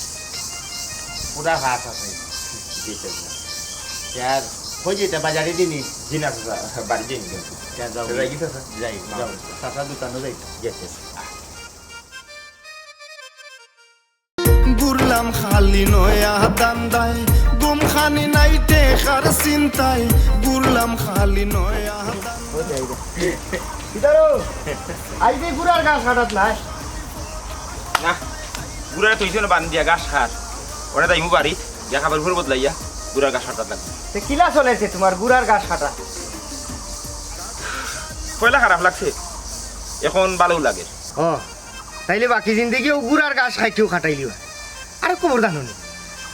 পুরা খাস আছে। জি, চাচা। ইয়ার, কই যাইতা, বাজারে দিনি? জি না, চাচা, বাড়ি যাইনি কিন্তু। যা, যাও। যাই কি, চাচা? যাই, যাও। চাচা দোকানো যাই। জি, জি। ঘুরলাম খালি নয়া ধান্দায়, ঘুম খানি নাই টেকার চিন্তায়, ঘুরলাম খালি নয়া ধান্দায়। কিতারো, আইজ এই গুড়ার গাছ কাটাত নাই? না, গুড়ারে তো অইছে না বান্ধিয়া গাছ কাট। ওরা তাই মু বাড়ি, গিয়া খাবার উপর বদলাইয়া, গুড়ার গাছ কাটাত লাগবে। তে কিলা চলেছে তুমার গুড়ার গাছ কাটা? পয়লা খারাপ লাগছে, এখন ভালাউ লাগে। ও, তাইলে বাকি জিন্দেগি অউ গুড়ার গাছ কাটিউ কাটাইলিবা। আরে খবর জানো নি?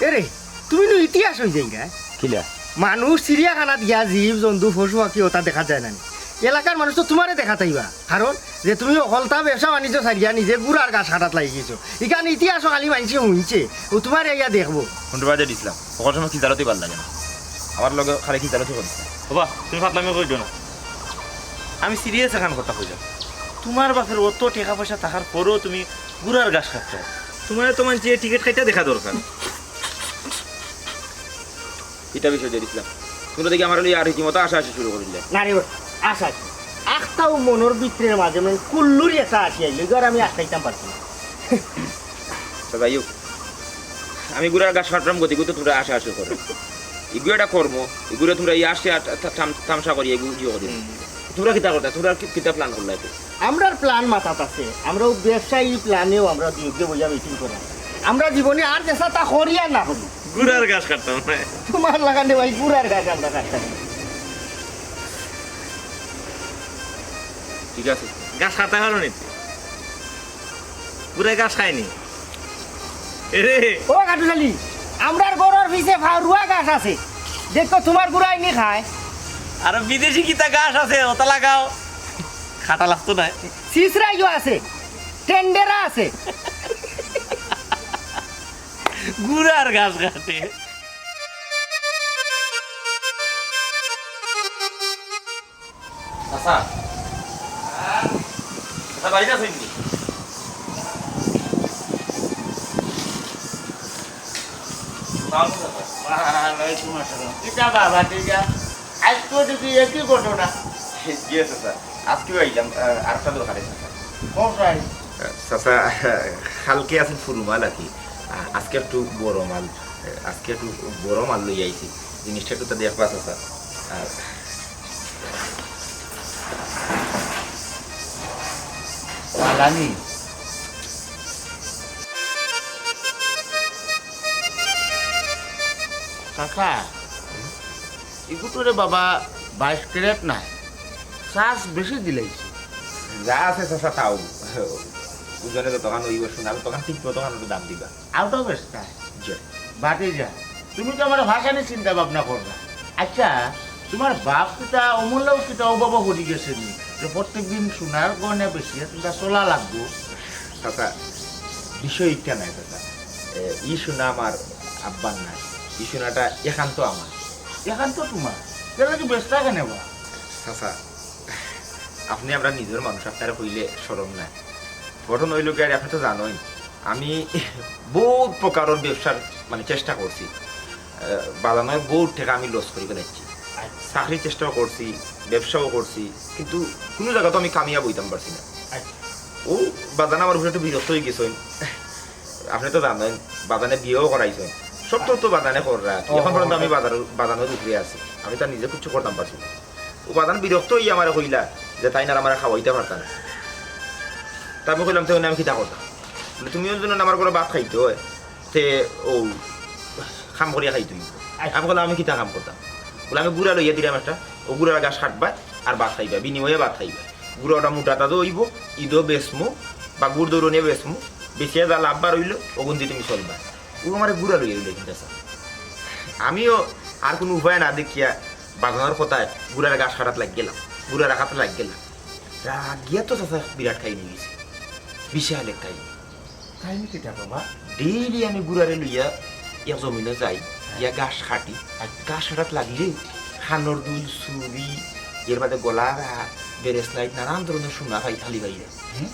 এরে, তুমি নু ইতিহাস অইযাইরায়। কিলা? মানুষ চিড়িয়াখানাত গিয়া জীব জন্তু পশু পাখি অতা দেখাত যায় না নি? এলাকার মানুষ তো তুমারে দেখাত আইবা, কারণ যে তুমি হকলতা ব্যবসা বাণিজ্য ছাড়িয়া নিজে গুড়ার গাছ কাটাত লাগি গেছো। ইখান ইতিহাসও খালি মানষে হুনছে, অউ তুমারে আইয়া দেখবো। হুনতে বাদে দিছলাম, হকল সময় খিজালতি ভালা লাগে না, আমার লগে খালি খিজালতি করিস না। ওবা, তুমি ফাতলামি করিও না। আমি serious একখান কথা কইরাম। তুমার বাপের অত টেকা পয়সা থাকার পরেও তুমি গুড়ার গাছ কাটতায়। তুমারে তো মানষে টিকিট কাটিয়া দেখা দরকার। ইটা বিষয় দিয়া দিছলাম। তুমরা দেখি আমার লইয়া আর রীতিমতো আশা আশি শুরু করিলে। না রে, আশা কি? আখতাও মনর ভিতরের মাঝে মানে কুল্লুরি একটা আশি আইলো, এগুলো আমি আটকাইতাম পারছি না। তো যাই হোক, আমি গুড়ার গাছ কাটলাম গতি গতি, তুমরা আশা আশি করো। ইগু একটা কর্ম, ইগুরে তুমরা এই আসে আর তা-, তাম-, তামশা করি, ইগু জিও করি। হুম। তুমরা কিতা করতায়? তুমরা কি-, কিতা plan করলায় তো? আমরার plan মাথাত আছে, আমরা অউ ব্যবসায়ী plan-এও আমরা দুইজনে বইয়া meeting করি। আমরা জীবনে আর যেছা তা করি আর না করি। গুড়ার গাছ কাটতাম না। তুমার লাখান রে ভাই, গুড়ার গাছ আমরা কাটতাম। ঠিক আছে। গাছ কাটতায় পারো নি? গুড়ায় গাছ খায় নি? এরে। ও কাটুশ আলী, আমরার ঘরর পিছে ফারুয়া গাছ আছে। দেখো, তুমার গুড়ায় নি খায়। আর বিদেশি কিতা গাছ আছে, অতা লাগাও। কাটা লাগতো নায়। সিসরাইও আছে, টেন্ডেরা আছে। গুড়ার গাছ কাটে। চাচা। চাচা, বাড়িত আছইন নি? সালাম আলাইকুম। ওয়ালাইকুম আসসালাম। কিতা বাবা, ঠিক আছে? আইজ তো দেখি একই ঘটনা। জি চাচা, আইজকেও আইলাম, আহ, আরেকটা দরকারে চাচা। কও চাই। আহ, চাচা, কালকে আছিল ফুরু মাল আর কি, আহ, আইজকে একটু বড় মাল, আহ, আইজকে একটু বড় মাল লইয়া আইছি, জিনিসটা একটু তা দেখবা চাচা। আর চালানি। চাচা, ইগু তো রে বাবা বাইশ ক্যারেট নায়, চার্জ বেশি দিলাইছে। যা আছে চাচা তাও। ওজনে যতখান অইবো সোনা, ততখান ঠিক মতোখান দাম দিবা। Out of style. জি। বাদে যা, তুমি তো আমার ভাষা নিয়ে চিন্তা ভাবনা করবা। আচ্ছা, তোমার বাপ কিতা অমূল্যও কিতা অভাবে হরি গেছে নি? যে প্রত্যেক দিন সোনার গয়না বেশি তোমরা চলা লাগবো। চাচা, বিষয় ইটা নাই চাচা। এ, ই সোনা আমার আব্বার নাই, ই সোনাটা একান্ত আমার। একান্ত তোমার? তাহলে কি বেচতা কেনে বা? চাচা, আপনি আমরা নিজের মানুষ, আপনারা কইলে শরম নাই। ঘটনা হইল কি, আর আপনি তো জানোই, আমি বহুত প্রকারর ব্যবসার মানে চেষ্টা করছি। আহ, বাজানোর বহুত টাকা আমি লস করি ফেলাইছি। চাকরির চেষ্টাও করছি, ব্যবসাও করছি, কিন্তু কোনো জায়গা তো আমি কামিয়াব হইতাম পারছি না। ও বাজান আমার উপরে একটু বিরক্ত হয়ে গেছেন। আপনি তো জানেন, বাজানে বিয়েও করাইছেন, সব তো, তো বাজানে কররা। এখন পর্যন্ত আমি বাজার, বাজানোর উপরে আছি, আমি তো নিজে কিচ্ছু করতাম পারছি না। ও বাজান বিরক্ত হইয়া আমারে কইলা যে তাইন আর আমারে খাওয়াইতা পারতা না। তা আমি কইলাম, "তে অনে আমি কিতা করতাম?" বলে, "তুমি অউ জন্য আমার ঘরে ভাত খাইতে হয়, তে ও কাম করিয়া খাইতে হইব।" আমি কইলাম, "আমি কিতা কাম করতাম?" বলে, "আমি গুড়া লইয়া দিলাম একটা, ও গুড়ার ঘাস কাটবায় আর ভাত খাইবা, বিনিময়ে ভাত খাইবা। গুড়া ওটা মোটা তাজা হইব, ইদো বেচমু বা গুড় দৌড়নিয়ে বেচমু, বেচিয়া যা লাভ বার হইল, ওগুন দিয়ে তুমি চলবা।" ও আমারে গুড়া লইয়া দিলে কিন্তু স্যার। আমিও আর কোনো উপায় না দেখিয়া বাজানোর কথায় গুড়ার ঘাস কাটাত লাগি গেলাম, গুড়ার রাখাত লাগি গেলাম। রাগিয়া তো চাচা বিরাট কাহিনী হইছে, বিশাল এক কাহিনী। কাহিনী কিতা বাবা? ডেইলি আমি গুড়ারে লইয়া এক জমিনো যাই, গিয়া ঘাস কাটি। আর ঘাস কাটাত লাগলে কানর দুল, চুড়ি, এর বাদে গলার হার, ব্রেসলাইট, নানান ধরনের সোনা পাই খালি বাইরে। হ্যাঁ?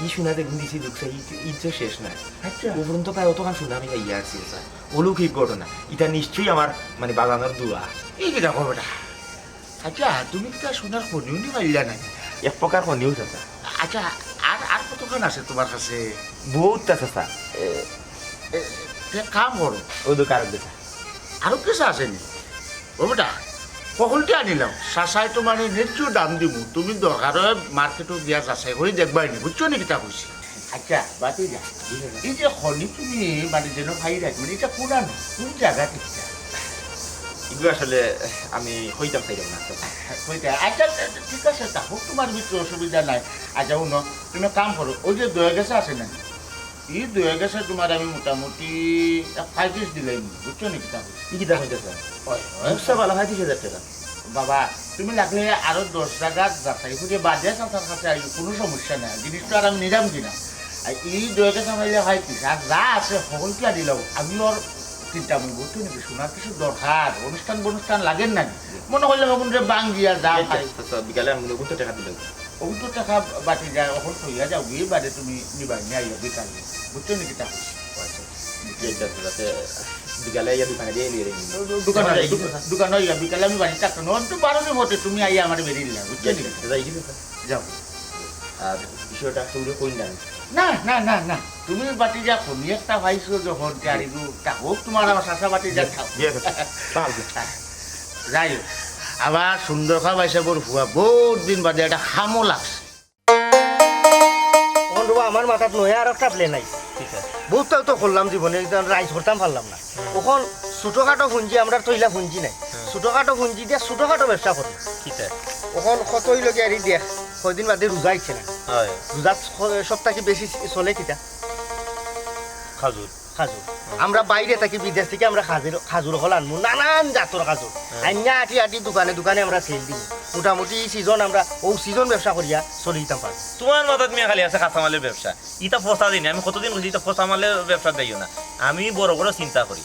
ই সোনা দেখুন দিছি দুঃখ চাই, ই তো শেষ নাই। আচ্ছা। উপরন্ত প্রায় অতখান সোনা আমি পাইয়া আছি, স্যার। অলৌকিক ঘটনা। ইটা নিশ্চয়ই আমার, মানে, বাজানোর দোয়া। এই কিতা কও বেটা? আচ্ছা, তুমি কিতা সোনার খনি উনি পাইলা না? এক প্রকার খনিও, চাচা। আচ্ছা, আর, আর কতখান আছে তোমার কাছে? বহুত আছে, চাচা। এ, এ, তে কাম করো। ও দোকান আছে, চাচা। আরো কিছু আছে নি? ও বেটা, হকলটি আনিলাম। চাচায় তোমারে ন্যায্য দাম দিমু। তুমি দরকার হয় মার্কেটো গিয়া যাচাই করি দেখবায় নি, বুঝছো নি কিতা কইছি? আচ্ছা, বাতি যা। এই যে খনি তুমি মানে যেন ভাই রাখবেন, এটা কোন আনো? কোন জায়গা থেকে? এগুলো আসলে আমি কইতাম চাইলাম না, চাচা। কইতে, আচ্ছা, আচ্ছা, আচ্ছা, ঠিক আছে, তা হোক, তোমার ভিতরে অসুবিধা নাই। আচ্ছা, হুনো, তুমি কাম করো, ওই যে দয়া গেছে আছে না, এই দয়া গেছে তোমার আমি মোটামুটি এক পঁয়ত্রিশ দিলাই নি, বুঝছো নি কিতা? ই কিতা কইতেছে? হয়, হয়। বুঝতে পারলাম, পঁয়ত্রিশ হাজার টাকা। বাবা, তুমি লাগলে আরো দশ জায়গা যাচাই করে বাদে চাচার কাছে আইও, কোনো সমস্যা নাই। জিনিসটা আর আমি নিলাম কিনা। আর এই দয়া গেছে আমার ইয়া হয় কি, আর যা আছে হকলকে দিলাম, আমি ওর চিন্তা আমি বুঝছো নাকি, সোনার কিছু দরকার, অনুষ্ঠান অনুষ্ঠান লাগেন না নি? মনে করলে এখন যে বাঙ্গিয়া যা আচ্ছা, খাই। আচ্ছা, আচ্ছা, বিকালে আমি ওগুন তো টাকা দিলাম। ওগুন তো টাকা বাকি যায়, এখন থইয়া যাও, গিয়ে বাদে তুমি নিবাই নিয়ে আইও বিকালে, বুঝছো নাকি তা? আচ্ছা, ঠিক আছে, রাতে বিকালে আইয়া দোকানে দিয়ে নিয়ে নিবি। দোকানে আচ্ছা, আইয়া, ঠিক আছে। দোকানে আইয়া বিকালে আমি বাড়ি থাকতাম না, অন্ত বারো দিন হতে তুমি আইয়া আমার বেরিয়ে দিলাম, বুঝছো নি? আচ্ছা, যাই, ঠিক আছে। যাও। আর বিষয়টা কেউরে কইন না। না, না, না, না। তুমি বাতি যা খনি একটা পাইছো যখন, জি। তে আর এগু তা হোক, তোমার আমার চাচা বাতি যা জি, থাক। জি, আছে। তাহলে। যাই হোক, আবার সুন্দর খাওয়া পাইছে বড় ফুয়া, বহুত দিন বাদে একটা খামো লাগছে। এখন বাবা, আমার মাথাত নয়া আর একটা প্ল্যান আইছে। ঠিক আছে। বহুত তো, তো করলাম জীবনে, কিন্তু রাইজ করতাম পারলাম না। হুম। এখন ছোটখাটো পুঞ্জি, আমরা তো ইলা পুঞ্জি নাই। হুম। ছোটখাটো পুঞ্জি দিয়া ছোটখাটো ব্যবসা করবো। ঠিক আছে। এখন কত হইল গিয়া, আরে দেখ, কয়দিন বাদে রোজা আইছে না? হয়। রোজাত স-, সব থাকি বেশি চলে কিতা? খাজুর। খাজুর। আমরা বাইরে থাকি, বিদেশ থাকি আমরা খাজুর, খাজুর হকল আনমু, নানান জাতর খাজুর। হ্যাঁ। আনিয়া আটি আটি দোকানে দোকানে আমরা সেল দিমু। মোটামুটি ই সিজন আমরা, ও সিজন ব্যবসা করিয়া চলি দিতাম পারবো। তোমার মাথাত মিয়া খালি আছে কাঁচামালের ব্যবসা। ইটা ফসা দিন, আমি কতদিন কইছি ইটা ফসা মালের ব্যবসা দিও না। আমি বড় বড় চিন্তা করি।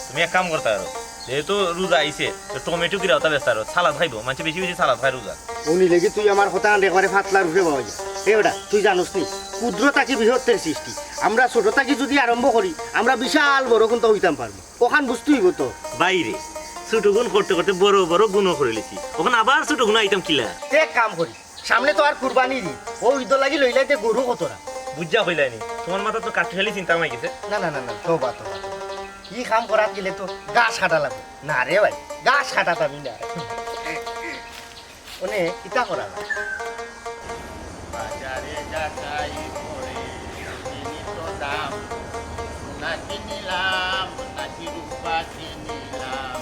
তুমি এক কাম করতে পারো, যেহেতু রোজা আইছে, তো টমেটো কিরা ওটা বেচতে পারো, সালাদ খাইবো, মানুষে বেশি বেশি সালাদ খায় রোজা। উনি লেগে তুই আমার কথা আন একবারে ফাতলার উপরে বাবা। এ বেটা, তুই জানোস নি, ক্ষুদ্র থাকি বৃহত্তর সৃষ্টি। আমরা ছোট থাকি যদি আরম্ভ করি, আমরা বিশাল বড় কোনটা হইতাম পারবো। ওখান বুঝতে হইব তো। বাইরে, ছোট গুণ করতে করতে বড় বড় গুণও করে লিছি। ওখান আবার ছোট গুণ আইতাম কিলা? এক কাম করি, সামনে তো আর কুরবানি দি, ও ঈদ লাগি লইলাইতে গরু কতরা। বুঝা কইলাইনি, তোমার মাথা তো কাঠ খালি চিন্তা মাই গেছে। না, না, না, না, তওবা, তওবা, তওবা। ই কাম করাত গেলে তো ঘাস কাটা লাগবে। না রে ভাই, ঘাস কাটাত আমি না। মানে, ইতা করা যায়। বাজারে যাচাই করে চিনি তো দাম, সোনা কিনিলাম নাকি রূপা কিনিলাম,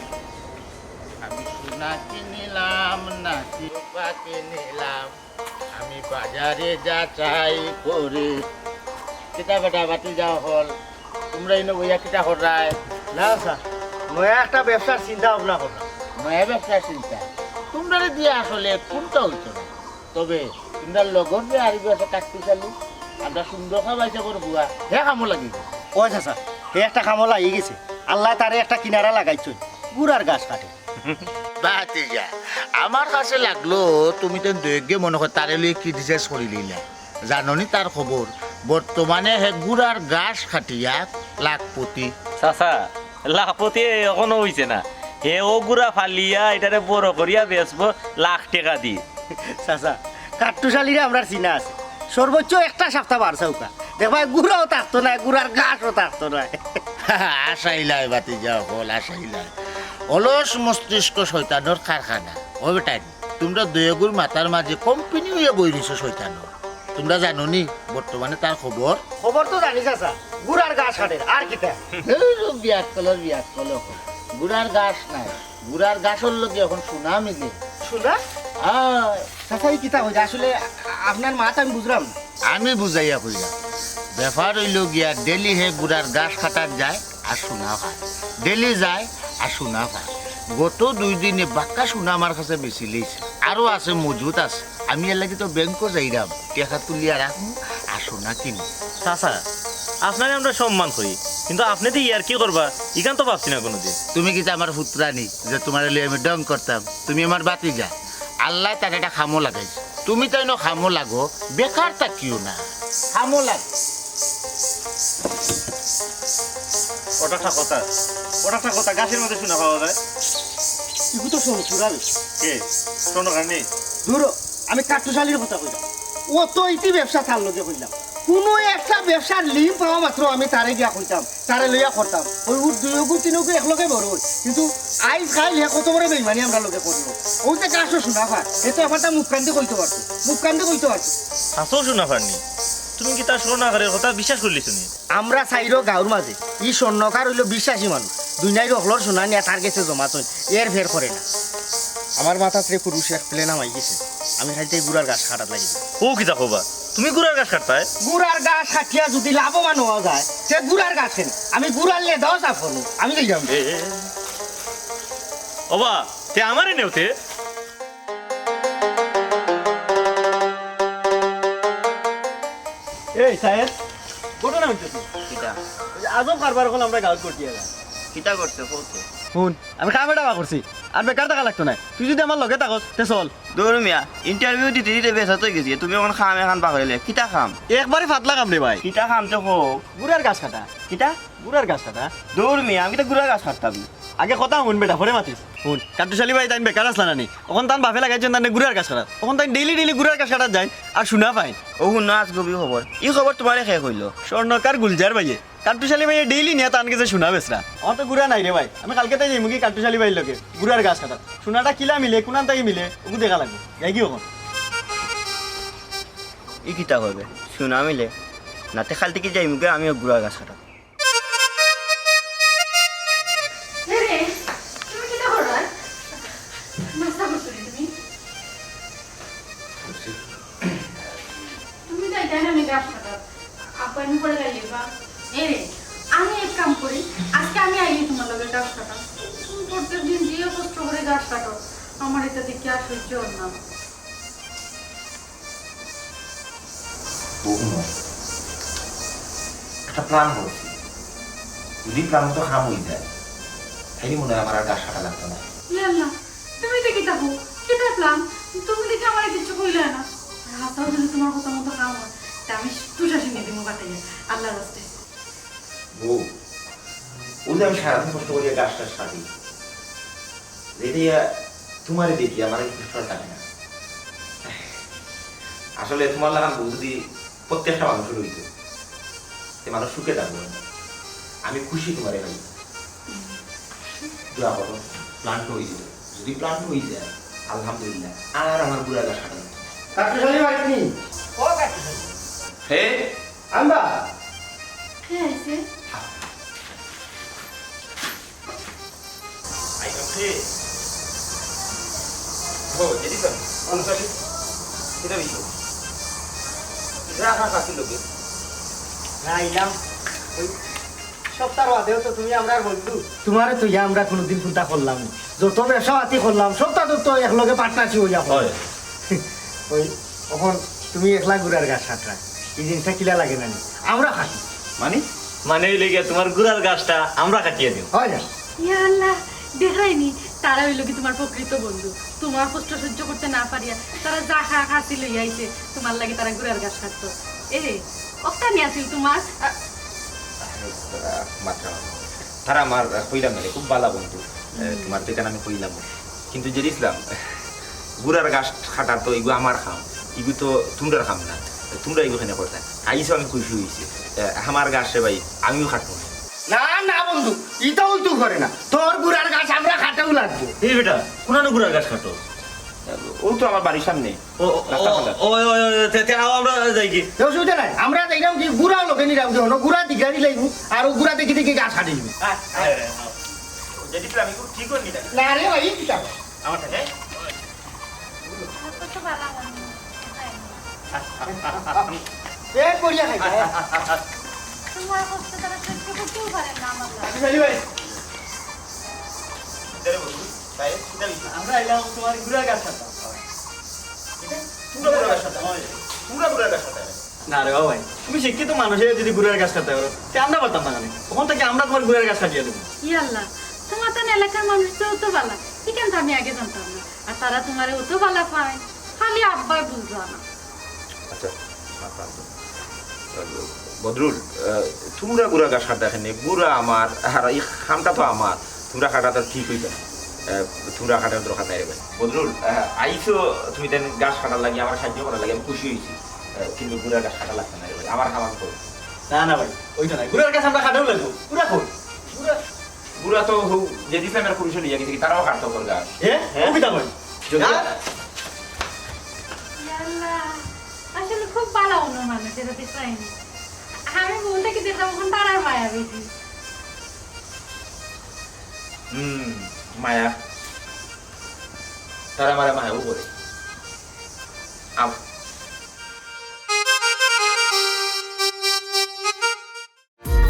কিনিলাম নাকি পাখি নিলাম, আমি বাজারে যাচাই করে। কিতা বেটা বাতি যাও হল, তোমরা ইনো বইয়া কিতা কররায়? না স্যার, নয়া একটা ব্যবসার চিন্তা ভাবনা কররাম। নয়া ব্যবসার চিন্তা? তোমরারে দিয়া আসলে কোনটা হইতো না। তবে তোমরা লগর যে আরবি আছে কাট্টুশালী, আমরা সুন্দর খাবাইছে বড় বুয়া, হে কামো লাগি গেছে। ও চাচা, হে একটা কামো লাগি গেছে। আল্লাহ তারে একটা কিনারা লাগাইছইন, গুড়ার গাছ কাটে। বাতিজা, আমার কাছে লাগলো তুমি তো দৈগ্যে মনে হয় তারে লইয়া কি ডিজাইন করি লইলা। জানো নি তার খবর? বর্তমানে হে গুড়ার গাছ কাটিয়া লাখপতি। চাচা, লাখপতি এখনো হইছে না। হে ও গুড়া ফালিয়া এটারে বড় করিয়া বেচবো লাখ টেকা দি। চাচা, কাট্টুশালীরে আমরার চিনা আছে। সর্বোচ্চ একটা সপ্তাহ বার চাউক্কা। দেখবায় গুড়াও থাকতো নায়, গুড়ার গাছও থাকতো নায়। আশাইলায় বাতিজা হল, আশাইলায়। অলস মস্তিষ্ক শয়তানর কারখানা। ও বেটাইন, তোমরা দুইগুর মাথার মাঝে কোম্পানি হইয়া বই রইছো শয়তানর। তোমরা জানো নি বর্তমানে তার খবর? খবর তো জানি চাচা, গুড়ার গাছ কাটের, আর কিতা? ধুর, বিয়াক্কলর বিয়াক্কল অখন। গুড়ার গাছ নায়, গুড়ার গাছর লগে অখন সোনা মিলে। সোনা? আয়। চাচা, ই কিতা কইরা? আসলে আ-, আপনার মাত আমি বুঝরাম না। আমি বুঝাইয়া কইরাম। ব্যাপার অইলো গিয়া, ডেলি হে গুড়ার গাছ কাটাত যায় আর সোনা পায়, ডেলি যায় আর সোনা পায়। গত দুই দিনে বাক্কা সোনা আমার কাছে বেচিলিছে, আরো আছে, মজুত আছে। আমি এর লাগি তো ব্যাংকো যাইরাম, টেকা তুলিয়া রাখমু আর সোনা কিনমু। চাচা, আপনারে আমরা সম্মান করি, কিন্তু আপনে যে ইয়ার্কি করবা, ইখান তো ভাবছি না কোনোদিন। তুমি কিতা আমার পুত্রানি যে তুমারে লইয়া আমি ঢং করতাম? তুমি আমার বাতিজা। আল্লায় তারে একটা কামো লাগাইছে। তুমি তাইন কামো লাগো, বেকার থাকিও না। কামো লাগ। ওটা একটা কথা, ওটা একটা কথা, গাছের মধ্যে সোনা পাওয়া যায়। ইগু তো শোন, চুরাল। কে? স্বর্ণকার নি? ধুরো, আমি কাট্টুশালীর কথা কইলাম। অত ইতি ব্যবসা তার লগে কইলাম। কুনু একটা ব্যবসার লিংক পাওয়া মাত্র আমি তারে গিয়া কইতাম। তারে লইয়া করতাম। ওই উর দুইগু তিনগু একলগে বড় অই। কিন্তু আইজ কাইল হে কত বড় বেইমানি আমরার লগে করলো। অউ যে গাছও সোনা পায়, হে তো আমারটা মুখ কান্দি কইতো পারতো। মুখ কান্দি কইতো পারতো। হাছাউ সোনা পায় নি? তুমি কিতা স্বর্ণকারের কথা বিশ্বাস করিলিছো নি? আমরা চাইরো গাঁওর মাঝে ই স্বর্ণকার অইলো বিশ্বাসী মানুষ। দুনিয়ার হকলর সোনা নিয়া তার গেছে জমা থইন, এর ফের করে না। আমার মাথাত রে পুরুষ এক প্ল্যান হামাই গেছে। আমি খালি তাই গুড়ার গাছ কাটাত লাগি। ও কিতা কবা? তুমি গুড়ার গাছ কাটতায়? গুড়ার গাছ কাটিয়া যদি লাভবান হওয়া যায়, তে গুড়ার গাছ কেনে? আমি গুড়ার লেদাও চাপ করবো। আমি যাইরাম। এ, এ, এ। ওবা, তে আমারে নেও তে। এই সাহেব, ঘটনা হইতেছে। কিতা? ওই যে আজব কারবার অখন আমরা গাঁওত ঘটিয়া যায়। কিতা করছে, কও তো? হুন, আমি কাম এটা বার করছি, আর বেকার থাকা লাগতো নায়। তুই যদি আমার লগে থাকস, তে চল। দূর মিয়া, ইন্টারভিউ দিতে দিতে বেজাত অই গেছি, তুমি অখন কাম এখান পাকড়াইলে, কিতা কাম? একবারে ফাতলা কাম রে ভাই। কিতা কাম তে কও? গুড়ার গাছ কাটা। কিতা? গুড়ার গাছ কাটা? দূর মিয়া, আমি তো গুড়ার গাছ কাটতাম না। আগে কথা হুন বেটা, পরে মাতিস। হুন, কাট্টুশালী ভাই তাইন বেকার আছলা না নি? অখন তান বাপে লাগাইছইন তানরে গুড়ার গাছ কাটাত। অখন তাইন ডেইলি ডেইলি গুড়ার গাছ কাটাত যাইন, আর সোনা পাইন। ও হুনো, আজ গভীর খবর। ই খবর তুমারে কে কইলো? স্বর্ণকার গুলজার ভাইয়ে। কাট্টুশালী ভাইয়ে ডেইলি নিয়া তান গেছে সোনা বেচরা। আমার তো গুড়া নাই রে ভাই। আমি কালকে তাই যাইমুগি কাট্টুশালী ভাইর লগে গুড়ার গাছ কাটাত। সোনাটা কিলা মিলে, কুনান থাকি মিলে, ওগু দেখা লাগবো। যাইগি অখন। ই কিতা কইবে? সোনা মিলে? না তে কাইল থাকি যাইমুগি আমিও গুড়ার গাছ কাটাত। এরে, তুমি কিতা কররায়? নাস্তা করছো নি তুমি? তুমি যাইতায় না নি গাছ কাটাত? আব্বা এমনি করে যাইবা? এরে, আমি এক কাম করি, আজকে আমি আইলে তুমার লগে গাছ কাটাত। তুমি প্রত্যেক দিন যে কষ্ট করি গাছ কাটো, আমার ইটা দেখিয়া আর সহ্য অর না। বউ, হুনো, একটা প্ল্যান করছি। যদি প্ল্যান মতো কাম অই যায়, তাইলে মনে হয় আমার আর গাছ কাটা লাগতো না। ইয়া আল্লাহ, তুমি ইটা কিতা কও? কিতা প্ল্যান? তুমি দেখি আমারে কিচ্ছু কইলায় না। আর হাছাউ যদি তুমার কথা মতো কাম অয়, তে আমি তুষার সিংহে দিমু কাটাইয়া, আল্লাহর ওয়াস্তে। বউ, অউ যে আমি সারাদিন কষ্ট করিয়া গাছ টাছ কাটি, যেটা ইয়া তুমারে দেখি আমার এই কষ্টটা কাটে না। আসলে তুমার লাখান বউ যদি প্রত্যেকটা মানুষর অইতো, তে মানুষ সুখে থাকবো। আমি খুশি তুমারে পাইয়া। দোয়া করো, প্ল্যানটা অই যাইবো। যদি প্ল্যানটা অই যায়, আলহামদুলিল্লাহ, আর আমার গুড়ার গাছ কাটা লাগতো না। কাট্টুশালী বাড়িত নি? ও কাট্টুশালী। হে? আম্মা। কে আইছে? আই, ওঠে। ও, জেঠি সাব, কোন সাবি? কিতা বিষয়? যা খা, কাকি লোকে। না, আইলাম। ওই সপ্তাহ বাদেও তো তুমি আমরার বন্ধু। তুমারে তো ইয়া আমরা কুনুদিন চিন্তা করলাম না। যত ব্যবসা পাতি করলাম, সবতা তো, তো একলগে পার্টনারশিপ অইয়া করলাম। হয়। ওই, অখন তুমি একলা গুড়ার গাছ কাটরা, ই জিনিসটা কিলা লাগে না নি? আমরা কাটি। মানে? মানে অইলো গিয়া তুমার গুড়ার গাছটা আমরা কাটিয়া দিমু। হয় না? ইয়া আল্লাহ, দেখরায়নি, তারা অইলো কি তুমার প্রকৃত বন্ধু। তুমার কষ্ট সহ্য করতে না পারিয়া তারা যা খা-, কাছি লইয়া আইছে, তুমার লাগি তারা গুড়ার গাছ কাটতো। এ, অখানি আছিল তুমার, আ, আহ, মাত্রা, তারা আমার, আহ, কইলাম না রে, খুব বালা বন্ধু। আহ, হুম। তুমার তো ইখান আমি কইলাম। কিন্তু জেঠি সাব, গুড়ার গাছ কাটার তো ইগু আমার কাম, ইগু তো তুমরার কাম না। তুমরা ইগু কেনে করতায়? আইছো, আমি খুশি অইছি। আহ, আমার গাছ রে ভাই, আমিও কাটমু। না, না বন্ধু, ইতা অইতো পারে না। তোর গুড়ার গাছ আমরা কাটাউ লাগবো। এই বেটা, কুনানো গুড়ার গাছ কাটো? ও তো আমার বাড়ির সামনে। ও, ও, রাস্তা ও, খান্দা। ওই, ওই, ওই, তে, তে, আও, আমরা যাই কি? অসুবিধা নাই, আমরা যাইরাম কি, গুড়া লগে নিরাম কি অনো, গুড়া দিগা দিলাইবু, আর ও গুড়া দেখি দেখি গাছ কাটিলিবু। আয়, আয়, আয়, আও। ও, জেঠি সাব, আমি খুব ঠিক করি নিলাম। না রে ভাই, এই কিতা? আমার সাথে? আমার তো বালা মনে হয়। পেট ভরিয়া খাইতা, হ্যাঁ। তুমার কষ্ট তারা সহ্য করতেও পারে না আমার লাগি। আচ্ছা, সালি ভাই। কিতা রে বন্ধু? তাই? কিতা বিষয়? আমরা আইলাম তুমার গুড়ার গাছ কাটতাম। কিতা? তুমরা গুড়ার গাছ কাটতায়? তুমরা গুড়ার গাছ কাটতায়? না রে বাবা ভাই, তুমি শিক্ষিত মানুষ অইয়া যদি গুড়ার গাছ কাটতায় পারো, তে আমরা পারতাম না কেনে? অখন থাকি আমরা তুমার গুড়ার গাছ কাটিয়া দিমু। ইয়া আল্লাহ, তুমার তো এলাকার মানুষ তো অত বালা, ইখান তো আমি আগে জানতাম না। আর তারা তুমারে অত বালা পায়, খালি আব্বায় বুঝলা না। আচ্ছা, মাথা আছে। বদরুল, আহ, তুমরা গুড়া গাছ কাটতায় কেনে? গুড়া আমার, আর ই কামটা তো আমার। তুমরা কাটা তো ঠিক অইতো না। আহ, তুমরা কাটার দরকার নাই রে ভাই। বদরুল, আহ, আইছো তুমি তাইন গাছ কাটার লাগি, আমারে সাহায্য করার লাগি, আমি খুশি অইছি। আহ, কিন্তু গুড়ার গাছ কাটা লাগতো না রে ভাই, আমার কাম আমি করমু। না, না ভাই, অইতো নায়। গুড়ার গাছ আমরা কাটাউ লাগবো। গুড়া কই? গুড়া গুড়া তো হউ, জেঠি সাবর পুরুষে লইয়া গেছে কি, তারাও কাটতো কর গাছ। এ? হ্যাঁ? ও কিতা কয়? যদি না। ইয়াল্লা, আসলে খুব বালা মনর মানুষ এরা দেখরায়নি। আমি মন থাকি দেখতাম অখন তারার মায়া বেশি। হুম, মায়া। তারা আমারে মায়াও করে। আম-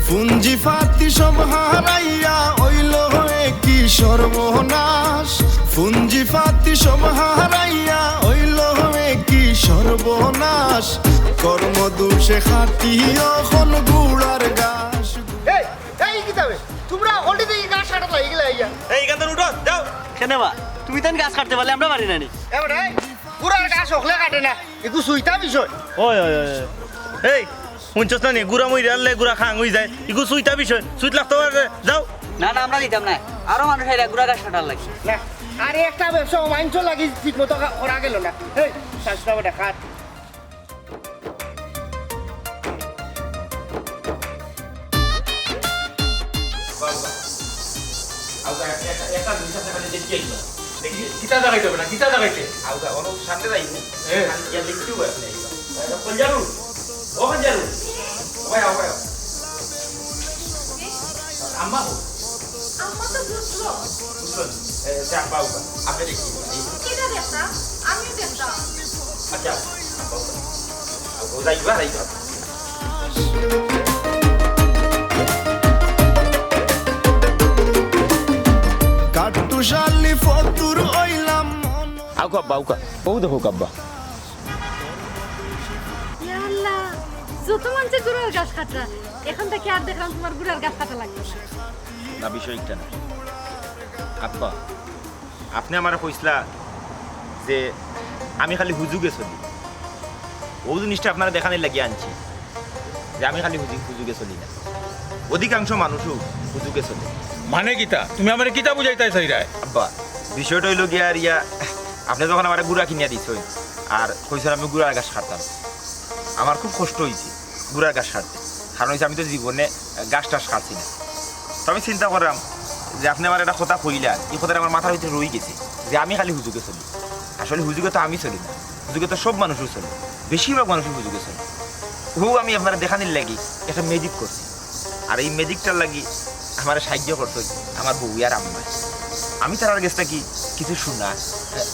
পুঞ্জি পাতি সব হারাইয়া অইল হে কি সর্বনাশ, পুঞ্জি পাতি সব হারাইয়া অইল হে কি সর্বনাশ, কর্ম দোষে খাটি অখন গুড়ার গাছ। এই, এই কিতা বে? তুমরা already দেখি গাছ কাটাত লাগি গেলায় আইয়া। এই, ইখান থাকি উঠো, যাও। কেনে বা? তুমি তাইন গাছ কাটতে পারলে আমরা পারি না নি? এ বেটা, এই, গুড়ার গাছ হকলে কাটে না, ইগু ছুইতা বিষয়। ওই, ওই, ওই, ওই। এই, হুনছস না নি? গুড়া মইরা হারলে গুড়া খাং অই যায়। ইগু ছুইতা বিষয়। ছুইত লাগতো পারে, যাও। না, না, আমরা দিতাম না। আরো মানুষ আইরা গুড়া গাছ কাটার লাগি। না, আরে একটা ব্যবসা অমাইনষর লাগি ঠিক মতো কা-, করা গেল না। এই, চাস না বেটা, কাট। বাবা, আউগা, একটা, একটা, একটা জিনিস আপনার কাছে দেখিয়ে দিলাম। দেখি, কিতা দেখাইতে হবে না, কিতা দেখাইতে? আউগা, ওনো সামনে যাইনি। এ। আমি গিয়া দেখতে হবে আপনি আইবা। এ, কলজারু, ও কলজারু। ওই, ওই। আম্মা হো। আম্মা তো বুঝলো। বুঝলো নি? এ, সে আব্বা আউগা। আপনি দেখি। কিতা দেখতা? আমিও দেখতাম। আচ্ছা, আব্বা আউগা। আউগা, যাইবা, যাইবা। কাট্টুশালী ফতুর অইলাম মন। আউকা আব্বা, আউকা। ও দেখো আব্বা। ইয়া আল্লাহ, যত মানষে গুড়ার গাছ কাটরা, এখন থাকি আর দেখরাম তুমার গুড়ার গাছ কাটা লাগতো না। না, বিষয় একটা না। আব্বা, আপনে আমারে কইছলা যে আমি খালি হুজুগে চলি। অউ জিনিসটা আপনারে দেখানির লাগি আনছি যে আমি খালি হুজু-, হুজুগে চলি না, অধিকাংশ মানুষও হুজুগে চলে। মানে কিতা? তুমি আমারে কিতা বুঝাইতায় চাইরায়? আব্বা, বিষয়টা অইলো গিয়া আর ইয়া, আপনে যখন আমারে গুড়া কিনিয়া দিছইন আর কইছইন আমি গুড়ার গাছ কাটতাম, আমার খুব কষ্ট অইছে গুড়ার গাছ কাটতে। কারণ অইছে আমি তো জীবনে গাছ টাছ কাটছি না। তো আমি চিন্তা করলাম যে আপনে আমারে একটা কথা কইলা, ই কথাটা আমার মাথার ভিতরে রইগেছে যে আমি খালি হুজুগে চলি। আসলে হুজুগে তো আমি চলি না, হুজুগে তো সব মানুষও চলে, বেশিরভাগ মানুষই হুজুগে চলে। অউ আমি আপনারে দেখানির লাগি একটা magic করছি, আর ই magicটার লাগি আমারে সাহায্য করছইন আমার বউ আর আম্মায়। আমি তারার গেছ থাকি কিছু শুনা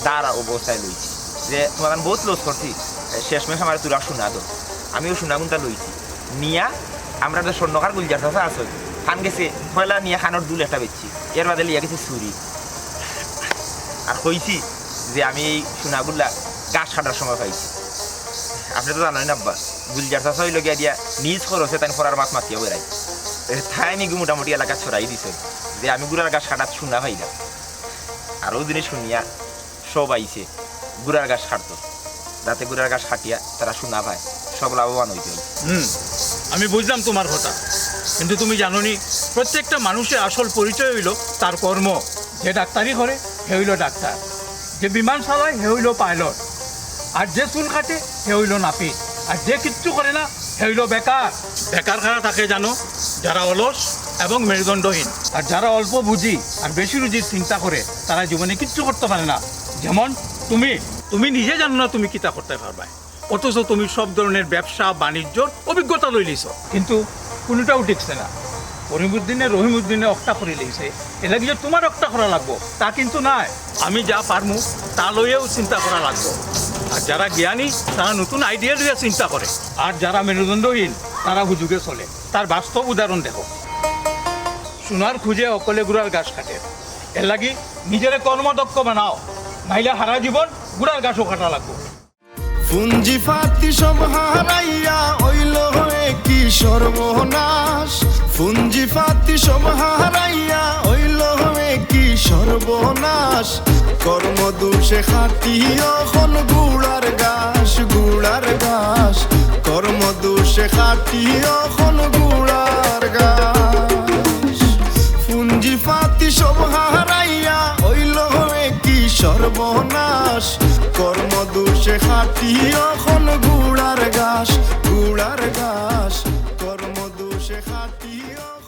দাঁড়া অবস্থায় লইছি যে তোমার আমি বহুত লস করছি, শেষমেশ আমার তোরা সোনা দো। আমিও সোনাগুনটা লইছি, নিয়া আমরা যে স্বর্ণকার গুলজার চাচা আছে, খান গেছে পয়লা নিয়া খানোর দুল একটা বেচছি, এর বাদে লিয়া গেছি চুরি। আর কইছি যে আমি এই সোনাগুলা ঘাস কাটার সময় পাইছি। আপনি তো জানেন আব্বা, গুলজার চাচা হইল গিয়া দিয়া নিজ খরচে তাই ফরার মাছ মাতিয়া বেড়াই। এ, তাই আমি মোটামুটি এলাকা ছড়াই দিছে যে আমি গুড়ার ঘাস কাটাত সোনা পাইলাম। আরও জিনিস শুনিয়া সব আইছে গুড়ার ঘাস কাটতো, যাতে গুড়ার ঘাস কাটিয়া তারা সোনা পায়, সব লাভবান হইতে হয়। হুম, আমি বুঝলাম তোমার কথা, কিন্তু তুমি জানো নি, প্রত্যেকটা মানুষের আসল পরিচয় হইল তার কর্ম। যে ডাক্তারি করে, হে হইল ডাক্তার। যে বিমান চালায়, হে হইল পাইলট। আর যে চুল কাটে, হে হইল নাপিত। আর যে কিচ্ছু করে না, হে হইল বেকার। বেকার কারা থাকে জানো? যারা অলস এবং মেরুদণ্ডহীন। আর যারা অল্প বুঝি আর বেশি রুজির চিন্তা করে, তারা জীবনে কিচ্ছু করতে পারে না। যেমন তুমি, তুমি নিজে জানো না তুমি কিতা করতে পারবায়, অথচ তুমি সব ধরনের ব্যবসা বাণিজ্যর অভিজ্ঞতা লইলিছ। কিন্তু কোনোটাও টিকছে না। করিমুদ্দিনে রহিমুদ্দিনে অকটা করি লইছে, এর লাগি যে তোমার অকটা করা লাগবো তা কিন্তু নায়। আমি যা পারমু তা লইয়াও চিন্তা করা লাগবো। আর যারা জ্ঞানী, তারা নতুন আইডিয়া লইয়া চিন্তা করে। আর যারা মেরুদণ্ডহীন, তারা হুজুগে চলে। তার বাস্তব উদাহরণ দেখো। সোনার খুঁজে অকলে গুড়ার ঘাস কাটে। এর লাগি নিজেরে কর্মদক্ষ বানাও, নাইলে হারা জীবন গুড়ার ঘাসও কাটা লাগবো। পুঞ্জি পাতি সব হারাইয়া অইল হে কি সর্বনাশ। পুঞ্জি পাতি সব হারাইয়া অইল হে কি সর্বনাশ। কর্ম দোষে কাটি অখন গুড়ার ঘাস, গুড়ার ঘাস। কর্ম দোষে কাটি অখন গুড়ার ঘাস। পুঞ্জি পাতি সব হারাইয়া অইল হে কি সর্বনাশ। কর্ম দোষে কাটি অখন গুড়ার ঘাস, গুড়ার ঘাস। কর্ম দোষে কাটি অখন